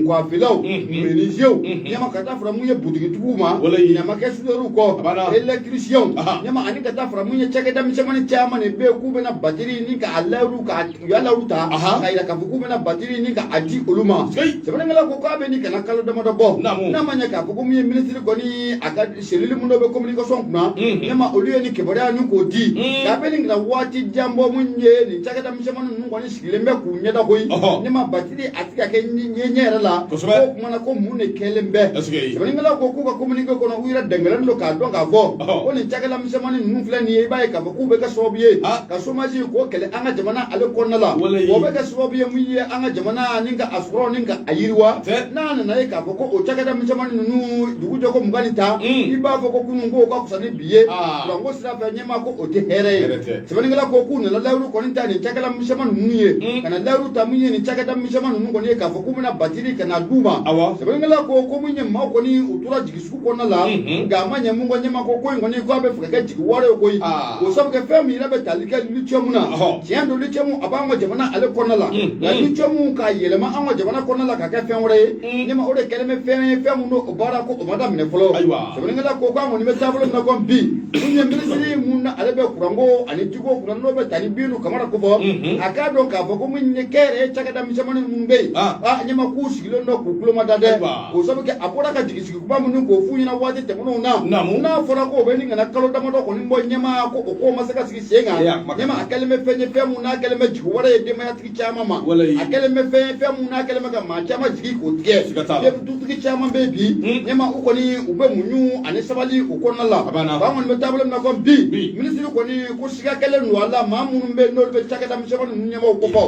nkwafilaw, menuisiers, ɲɛma, ka taa fara mun ye butigitigiw ma, ɲɛma kɛ soudeurs kɔ, A banna. électriciens, ɲɛma, ani ka taa fara mun ye cakɛda misɛnmanin caman de bɛ yen, k'u bɛna batiri ni k'a layiru k'a u y'a layiru ta k'a yira k'a fɔ k'u bɛna batiri ni k'a di olu ma. Sɛbɛnnikɛla ko k'a bɛ nin kana kalo damadɔ bɔ, n'a ma ɲɛ ɲɛ k'a fɔ ko min ye minisiri kɔni a ka cellule min dɔ bɛ communication kunna, ɲɛma olu ye nin kibaruya nin k'o di k'a bɛ nin ka waati jan bɔ, mun ye nin cakɛda misɛnmanin ninnu kɔni sigilen bɛ k'u ɲɛda koyi. Ɲɛma batiri a tɛ ka kɛ ɲɛ yɛrɛ la. K'o kumana ko mun de kɛlen bɛ? Sɛbɛnnikɛlaw ko k'u ka communiqué kɔnɔ, u yɛrɛ dɛngɛlen don k'a dɔn k'a fɔ ko nin cakɛda misɛnmanin ninnu filɛ nin ye, i b'a ye k'a fɔ k'u bɛ kɛ sababu ye ka chômage k'o kɛlɛ an ka jamana ale kɔnɔna la, o bɛ kɛ sababu ye mun ye an ka jamana ni ka a sɔrɔ ni ka a yiriwa. N'a nana ye k'a fɔ ko o cakɛda misɛnmanin ninnu dugu jɛ ko 20 ni tan, i b'a fɔ ko kunun ko ka fisa ni bi ye kuranko sira fɛ, ɲɛma ko o tɛ hɛrɛ ye. Sɛbɛnnikɛla ko k'u nana layiru kɔni ta nin cakɛda misɛnmanin ninnu ye, ka na layiru ta mun ye nin cakɛda misɛnmanin ninnu kɔni ye, k'a fɔ k'u bɛna batiri ka na d'u ma. Sɛbɛnnikɛla ko mun ye maaw kɔni u tora jigi sugu kɔnɔna la, nka a ma ɲɛ mun kɔ, ɲɛma ko ko in kɔni k'a bɛ fɛ ka kɛ jigi wari ye koyi. O sabu kɛ fɛn min yɛrɛ bɛ tali kɛ lithium na, tiɲɛ don, lithium a b'an ka jamana ale kɔnɔna la, nka lithium k'a yɛlɛma an ka jamana kɔnɔna la ka kɛ fɛn wɛrɛ ye, ɲɛma o de kɛlen bɛ fɛn ye, fɛn min don o baara ko o ma daminɛ fɔlɔ. Sɛbɛnnikɛla ko k'an kɔni bɛ taabolo min na kɔni bi, mun ye minisiri mun na ale bɛ kuranko ani jiko kunna, n'o bɛ tali Binu Kamara ko fɔ, a k'a dɔn k'a fɔ ko mun ye kɛnyɛrɛye cakɛda misɛnmanin minnu bɛ yen, ɲɛma k'u sigilen don k'u tulo mada dɛ. O sabu kɛ a bɔra ka jigi sigi kuma minnu k'o f'u ɲɛna waati tɛmɛnenw na, n'a fɔra k'o bɛ nin ka na kalo damadɔ kɔni bɔ, ɲɛma ko o ko ma se ka sigi sen kan. Ɲɛma a kɛlen bɛ fɛn ye, fɛn mun n'a kɛlen bɛ jigi wɛrɛ ye denbayatigi caman ma, a kɛlen bɛ fɛn ye, fɛn mun n'a kɛlen bɛ ka maa caman jigi k'o tigɛ. Dutigi caman bɛ bi, ɲɛma u kɔni u bɛ muɲu ani sabali u kɔnɔna la. An kɔni bɛ taabolo min na kɔni bi, minisiri kɔni ko siga kɛlen don a la, maa minnu bɛ yen n'olu bɛ cakɛda misɛnmanin ninnu ɲɛmaaw ko fɔ,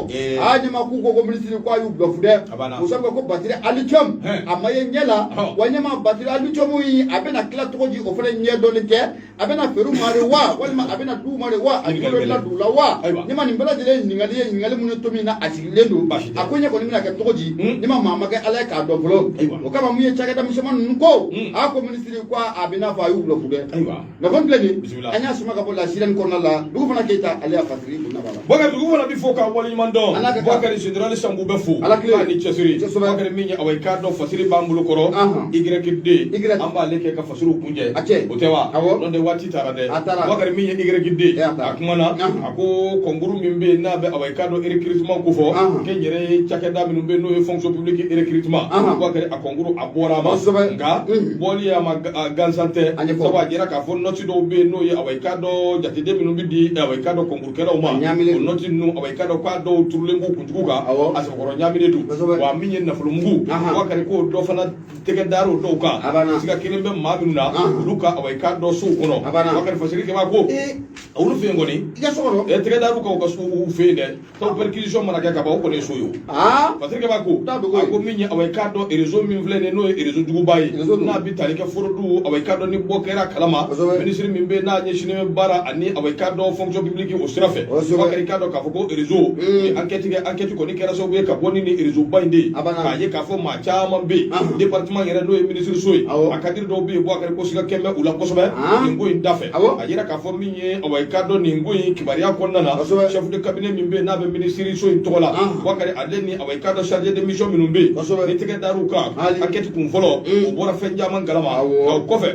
ɲɛma k'u ko minisiri ko a y'u bluff dɛ. O sabu ko batiri à lithium a ma ye ɲɛ la wa. Ɲɛma batiri à lithium in a bɛna tila cogo di, o fana ɲɛ dɔɔnin tɛ. A bɛna feere u ma de wa, walima a bɛna d'u ma de wa, a bɛ la d'u la wa? Ɲɛma nin bɛɛ lajɛlen ɲininkali ye ɲininkali minnu to min na a sigilen don, a ko ɲɛ kɔni bɛna kɛ cogo di, ɲɛma maa ma kɛ Ala ye k'a dɔn fɔlɔ. O kama mun ye cakɛda misɛnmanin ninnu ko a ko minisiri ko a bɛ n'a fɔ a y'u bluff dɛ. Nafolo filɛ nin, an y'a sama ka bɔ La Sirène kɔnɔna la. Dugu fana Keyita, ale y'a fasiri o naba la. Bakari, dugu fana bɛ fo ka waleɲuman dɔn. Bakari, général Sanku bɛ fo. Ala tile. K'a ni cɛsiri. Bakari, min ye awa i k'a dɔn fasiri b'an bolo kɔrɔ YD, an b'ale kɛ ka fasiriw kuncɛ. A cɛ. O tɛ wa? Awɔ. N'o tɛ waati taara dɛ. A taara. Bakari, min ye YD, a a kumana, a ko concours min bɛ yen n'a bɛ awa i k'a dɔn recrutement ko fɔ, kɛnyɛrɛye cakɛda minnu bɛ yen n'o ye fonction publique recrutement, Bakari, a concours a bɔra a ma, nka bɔli a ma gansan tɛ, sabu a jira k'a fɔ nɔti dɔw bɛ yen n'o ye awa i k'a dɔn jateden minnu bɛ di awa i k'a dɔn concourskɛlaw ma, o nɔti ninnu awa i k'a dɔn k'a dɔw turulen b'u kuntigiw kan, a sɛbɛkɔrɔ ɲaaminen don. Wa min ye nafolomugu, Bakari, k'o dɔ fana tɛgɛ dar'o dɔw kan, siga kelen bɛ maa minnu na olu ka awa i k'a dɔn sow kɔnɔ. Bakari, fasiri kɛba ko olu fɛ yen kɔni, i ka so kɔnɔ tɛgɛ dar'u kan u ka so u fɛ yen dɛ. Sabu perquisition mana kɛ ka ban, o kɔni ye so ye o. Fasiri kɛba ko a ko min ye awa i k'a dɔn réseau min filɛ nin ye, n'o ye réseau juguba ye, n'a bɛ tali kɛ fraude, awa i k'a dɔn ni bɔ kɛra kalama, minisiri min bɛ n'a ɲɛsinnen bɛ baara ani awa i k'a dɔn fonction publique o sira fɛ, Bakari, i k'a dɔn k'a fɔ ko réseau ni enquête kɛ, enquête kɔni kɛra sababu ye ka bɔ ni nin réseau ba in de ye, k'a ye k'a fɔ maa caman bɛ yen département yɛrɛ n'o ye minisiri so ye, a cadre dɔw bɛ yen, Bakari, ko siga kɛn bɛ u la kosɛbɛ nin ko in da fɛ. A yira k'a fɔ min ye awa i k'a dɔn nin ko in kibaruya kɔnɔna na, chef de cabinet min bɛ yen n'a bɛ minisiri so in tɔgɔ la, Bakari, ale ni awa i k'a dɔn chargé de mission minnu bɛ yen ni tɛgɛ dar'u kan, enquête kun fɔlɔ o bɔra fɛn caman kalama. Nka o kɔfɛ,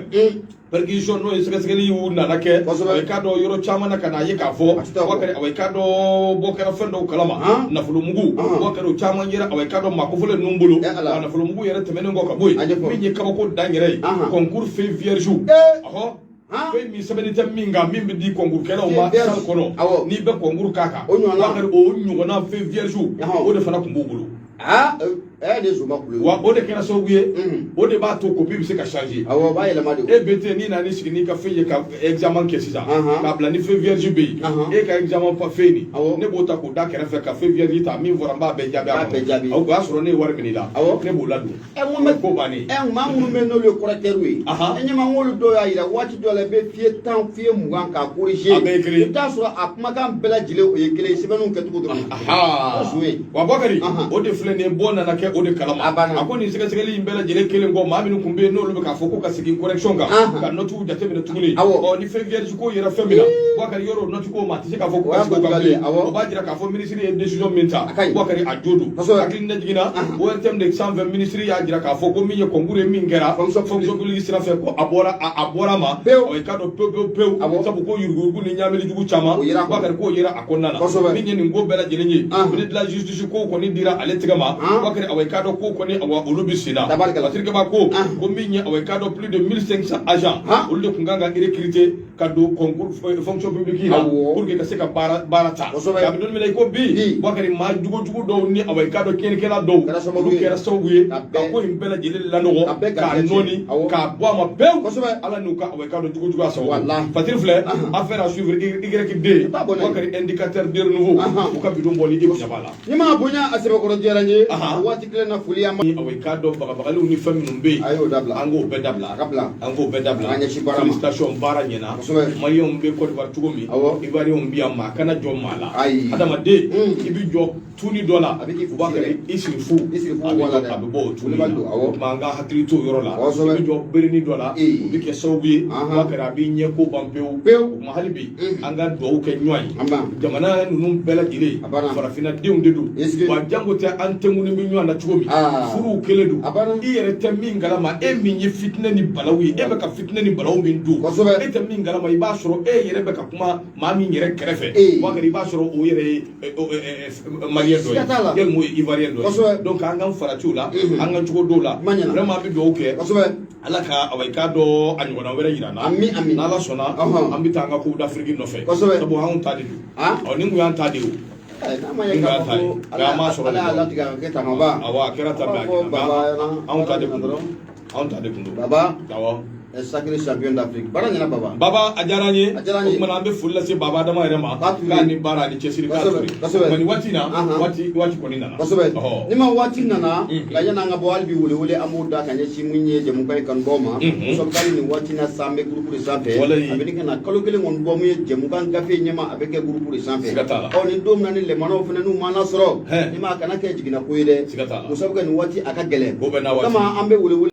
perquisition n'o ye sɛgɛsɛgɛli y'u nana kɛ awa i k'a dɔn yɔrɔ caman na, ka n'a ye k'a fɔ, Bakari, awa i k'a dɔn bɔ kɛra fɛn dɔw kalama, nafolomugu, Bakari, o caman yera awa i k'a dɔn maa kofɔlen ninnu bolo. Wa nafolomugu yɛrɛ tɛmɛnen kɔ ka bɔ yen, min ye kabako dan yɛrɛ ye, concours feuille vierge, ɔhɔ, fɛn min sɛbɛnni tɛ min kan, min bɛ di concourskɛlaw ma salle kɔnɔ n'i bɛ concours k'a kan, Bakari, o ɲɔgɔnna feuille vierge o de fana tun b'u bolo. Wa o de kɛra sababu ye, o de b'a to copie bɛ se ka changer. Awɔ, b'a yɛlɛma de. E bɛ ten, n'i nana sigi n'i ka feuille ye ka examen kɛ sisan, k'a bila ni feuille vierge bɛ yen, e ka examen feuille nin, ne b'o ta k'o da kɛrɛfɛ ka feuille vierge ta, min fɔra n b'a bɛɛ jaabi a kɔnɔ. O y'a sɔrɔ ne ye wari minɛ i la, ne b'o ladon. Ko bannen. Maa minnu bɛ n'olu ye correcteur ye, e ɲɛ ma n'olu dɔw y'a jira waati dɔw la i bɛ feuille 10, feuille 20 k'a corriger, a bɛɛ ye kelen ye, i bɛ taa sɔrɔ a kumakan bɛɛ lajɛlen o ye kelen ye, sɛbɛnniw kɛcogo dɔrɔn. O ye. Wa Bakari, o de filɛ nin ye, bɔ nana kɛ o de kalama. A ko nin sɛgɛsɛgɛli in bɛɛ lajɛlen kelen kɔ, maa minnu tun bɛ yen n'olu bɛ k'a fɔ ko ka segin correction kan, ka notes jateminɛ tuguni, ɔ ni feuille vierge ko yɛrɛ fɛn min na, Bakari, yɔrɔ note ko maa tɛ se k'a fɔ ko ka segin o kan bilen. O b'a jira k'a fɔ minisiri ye décision min ta, Bakari, a jo don. Hakili na jiginna ORTM de sanfɛ, minisiri y'a jira k'a fɔ ko min ye concours ye min kɛra fonction publique sira fɛ, ko a bɔra ma pewu, i k'a dɔn pewu pewu pewu, sabu ko yuruguyurugu ni ɲaamili jugu caman, Bakari, k'o yera a kɔnɔna na. Min ye nin ko bɛɛ lajɛlen ye, ministre de la justice ko kɔni dira ale tɛgɛ ma, Bakari, awa. awa i k'a dɔn ko kɔni, awa, olu bɛ sen na. Tabarikala. Patrick Kaba ko min ye, awa, i k'a dɔn, plus de 1500 agents, olu de tun kan ka recruter ka don concours fonction publique la pour que ka se ka baara ta. Kabini don min na i ko bi, Bouakari, maa jugujugu dɔw ni, awa, i k'a dɔn, tiɲɛnikɛla dɔw, Kɛra sababu olu ye. kɛra sababu ye Ka ka ko in bɛɛ lajɛlen lanɔgɔ, Ka bɛɛ k'a garijɛgɛ tiɲɛ. nɔɔni, k'a bɔ a ma pewu. Ala n'u ka, awa, i k'a dɔn, jugujuguya sababu. Fatiri filɛ, affaire à suivre YD. T'a bɔ n'a ye. Bouakari, indicateur de renouveau, u ka bidon bɔli, i bonya b'a la. Ni ma bonya, a sɛbɛkɔrɔ diyara n ye. O waati kelen na, foli an ma Ni, awa, i k'a dɔn, bagabagaliw ni fɛn minnu bɛ yen, A y'o dabila. An k'o bɛɛ dabila. A ka bila. An k'o bɛɛ dabila. An ka ɲɛsin baara ma. Félicitation, baara ɲɛna. Maliyɛnw bɛ Côte d'Ivoire cogo min, Ivoiriyɛnw bɛ yan, maa kana jɔ maa la. Ayi. Adamaden, i bɛ jɔ tuni dɔ la, A bɛ k'i u b'a kɛ i siri fu, I siri fu a bɛ bɔ a la jɔ, dɛ. a bɛ bɔ o tuni Wulibali na. don, awɔ. O tuma an ka hakili to o yɔrɔ la. Kosɛbɛ. I bɛ jɔ berenin dɔ la, o bɛ kɛ sababu ye, u b'a kɛ a b'i ɲɛ ko ban pewu. Pewu. O tuma hali bi, an ka dugawu kɛ ɲɔgɔn ye. An ban. Jamana ninnu bɛɛ lajɛlen, A banna. farafinna denw de don. Est-ce que- Wa jango tɛ, an tɛnkuni bɛ ɲɔgɔn na cogo min, furuw kelen don. A banna. I yɛrɛ tɛ min kalama, e min ye fitinɛ ni balawu ye, e bɛ ka fitinɛ ni balawu min don, e tɛ min kalama, i b'a sɔrɔ e yɛrɛ bɛ ka kuma maa min yɛrɛ kɛrɛfɛ, Bouakari, i b'a sɔrɔ o yɛrɛ ye malien dɔ Siga t'a la. ye, yalima o ye ivoirien dɔ ye. Donc an k'an farati o la, an ka cogo dɔw la. Kuma ɲɛna. Vraiment, an bɛ dugawu kɛ. Ala ka, awa, i k'a dɔn, a ɲɔgɔnna wɛrɛ yira an na. Ami, ami. N'Ala sɔnna, an bɛ taa an ka Coupe d'Afrique nɔfɛ. Sabu anw ta de don. Ɔ, nin kun y'an ta de ye o. N'a ma ɲɛ Nin kun k'a y'an fɔ ta ye. ko Nka an m'a sɔrɔ Ala y'a nin latigɛ a ka kɛ tan ka ban. Awɔ, a kɛra tan. An b'a fɔ Baba ɲɛna. Anw ta de kun don. Dɔrɔn. Anw ta de kun don. Baba Awɔ. est sacré champion d'Afrique. Baara ɲɛna, Baba. Baba, a diyara n ye. A diyara n ye. O kumana an bɛ foli lase Baba Adama yɛrɛ ma. K'a Ture. K'a ni baara ni cɛsiri, k'a Ture. Nin waati in na, waati kɔni nana. Ni ma waati nana, nka yanni an ka bɔ, hali bi welewele an b'o da ka ɲɛsin mun ye jɛmukan in kanubaaw ma. Kosɛbɛ, hali nin waati in na sa, an bɛ groupe de sanfɛ. Walayi. A bɛ ka na kalo kelen kɔni bɔ, mun ye jɛmukan gafe ɲɛma, a bɛ kɛ groupe de sanfɛ. Siga t'a la. Ɔ, ni don min na ni lemanaw fana n'u ma lasɔrɔ, Hɛn. ni ma a kana kɛ jiginna ko ye dɛ. Siga t'a la. Kosɛbɛ, nin waati a ka gɛlɛn. Ko bɛɛ n'a waati. Kama an bɛ welewele